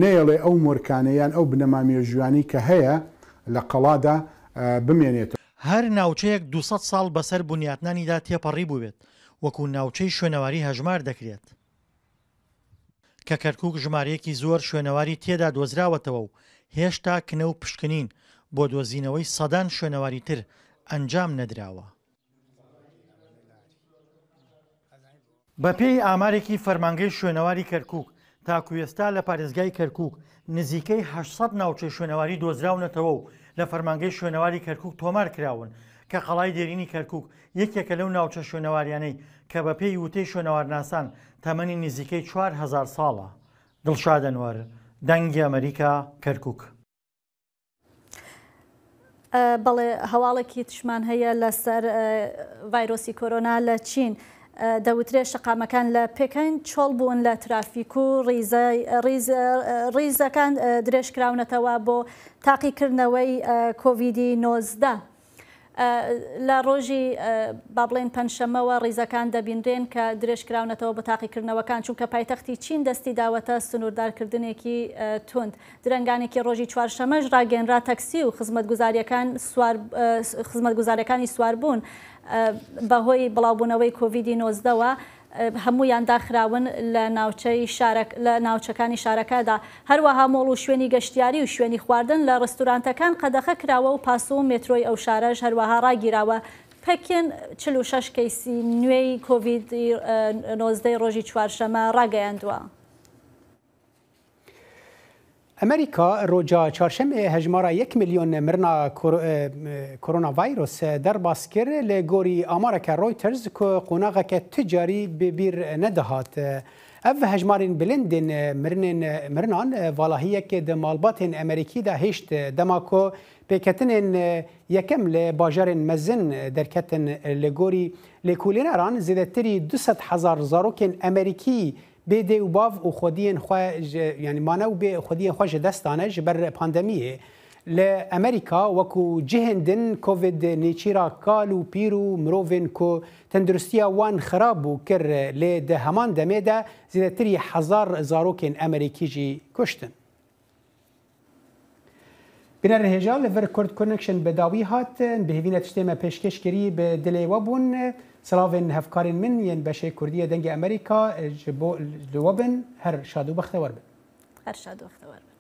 نەیەڵێ ئەو مۆرکانە یان ئەو بنەما مێژوویانەی کە هەیە لە قەڵادا، ئە، بمێنێتەوە. هەر ناوچەیەک دوو سەد ساڵ بەسەر بنیاتنانیدا تێپەڕی بووبێت، وەکو ناوچەی شوێنەواری هەژمار دەکرێت. کە کەرکووک ژمارەیەکی زۆر شوێنەواری تێدا دۆزراوەتەوە و هێشتا کنە و پشکنین بۆ دۆزینەوەی سەدان شوێنەواری تر ئەنجام نەدراوە. بە پێی ئامارێکی فەرمانگەی شوێنەواری کەرکووک، تاکو ئێستا لە پارێزگای کەرکووک نزیکەی هەشت سەد ناوچەی شوێنەواری دۆزراونەتەوە و لە فەرمانگەی شوێنەواری کەرکووک تۆمار کراون کە قەڵای دێرینی کەرکووک یەکێکە لەو ناوچە شوێنەواریانەی کە بە پێی وتەی شوێنەوارناسان تەمەنی نزیکەی چوار هەزار ساڵە. دڵشاد ئەنوەر، دەنگی ئەمریکا، کەرکووک. ئە، بەڵێ، هەواڵێکی تشمان هەیە لەسەر، ئە، ڤایرۆسی کۆرۆنا لە چین. ئە، دەوترێ شەقامەکان لە پێکەن چۆڵ بوون لە ترافیک و ڕیزە-، ڕیزە-، ڕیزەکان، ئە، درێژ کراونەتەوە بۆ تاقیکردنەوەی، ئە، کۆڤیدی نۆزدە. ئە، لە ڕۆژی، ئە، با بڵێن پەنجشەممەوە ڕیزەکان دەبینرێن کە درێژ کراونەتەوە بۆ تاقیکردنەوەکان، چونکە پایتەختی چین دەستی داوەتە سنووردارکردنێکی، ئە، توند. درەنگانێکی ڕۆژی چوارشەمەش ڕاگەیەنرا تەکسی و خزمەتگوزاریەکان سوار-، ئە، خزمەتگوزاریەکانی سواربوون، ئە، بەهۆی بڵاوبوونەوەی کۆڤیدی نۆزدەوە، ئە، هەموویان داخراون لە ناوچەی شارەک-، لە ناوچەکانی شارەکەدا. هەروەها مۆڵ و شوێنی گەشتیاری و شوێنی خواردن لە ڕستورانتەکان قەدەخە کراوە و پاسۆ و مێترۆی ئەو شارەش هەروەها ڕاگیراوە. پەکین چل و شەش کەیسی نوێی کۆڤیدی، ئە، نۆزدەی ڕۆژی چوارشەمە ڕاگەیاندووە. ئەمریکا ڕۆژا چارشەمێ هەژمارا یەک ملیۆن مرنا کۆر-، ئە، کۆرۆناڤایرۆس دەرباز کر، لە گۆری ئامارەکە ڕۆیتەرز کو قۆناغەکە تجاری ببیر نەدەهات. ئەڤ هەژمارین بلندین مرنین، مرنان ڤالاهیەک دە ماڵباتین ئەمریکی دا هێشت دەما کو پێکەتنین یەکەم لە باژارین مەزن دەرکەتن. لە گۆری لێکولینەران زێدەتری دوو سەد هەزار زارۆکین ئەمریکی بێ دێ و باڤ û xwediyên xwe ji, yanî mane û bê xwediyên xwe ji dest dane ji ber pandemiyê. Li Amerîka wekû cihên din Covid nêçîra kal û pîr û mirovên ku tenduristiya wan xirab bû kir, lê di heman demê de zêdetirî hezar zarokên Amerîkî jî kuştin. Bînerên hêja, li vir Kurd Connection bi dawî hat, em bi hêvî ne tiştê me pêşkêş kirî bi dilê we bûn. Silavên hevkarên min yên beşê Kurdî yê Dengê Amerîka ji bo li we bin, her şad û bextewar bin. Her şad û bextewar bin.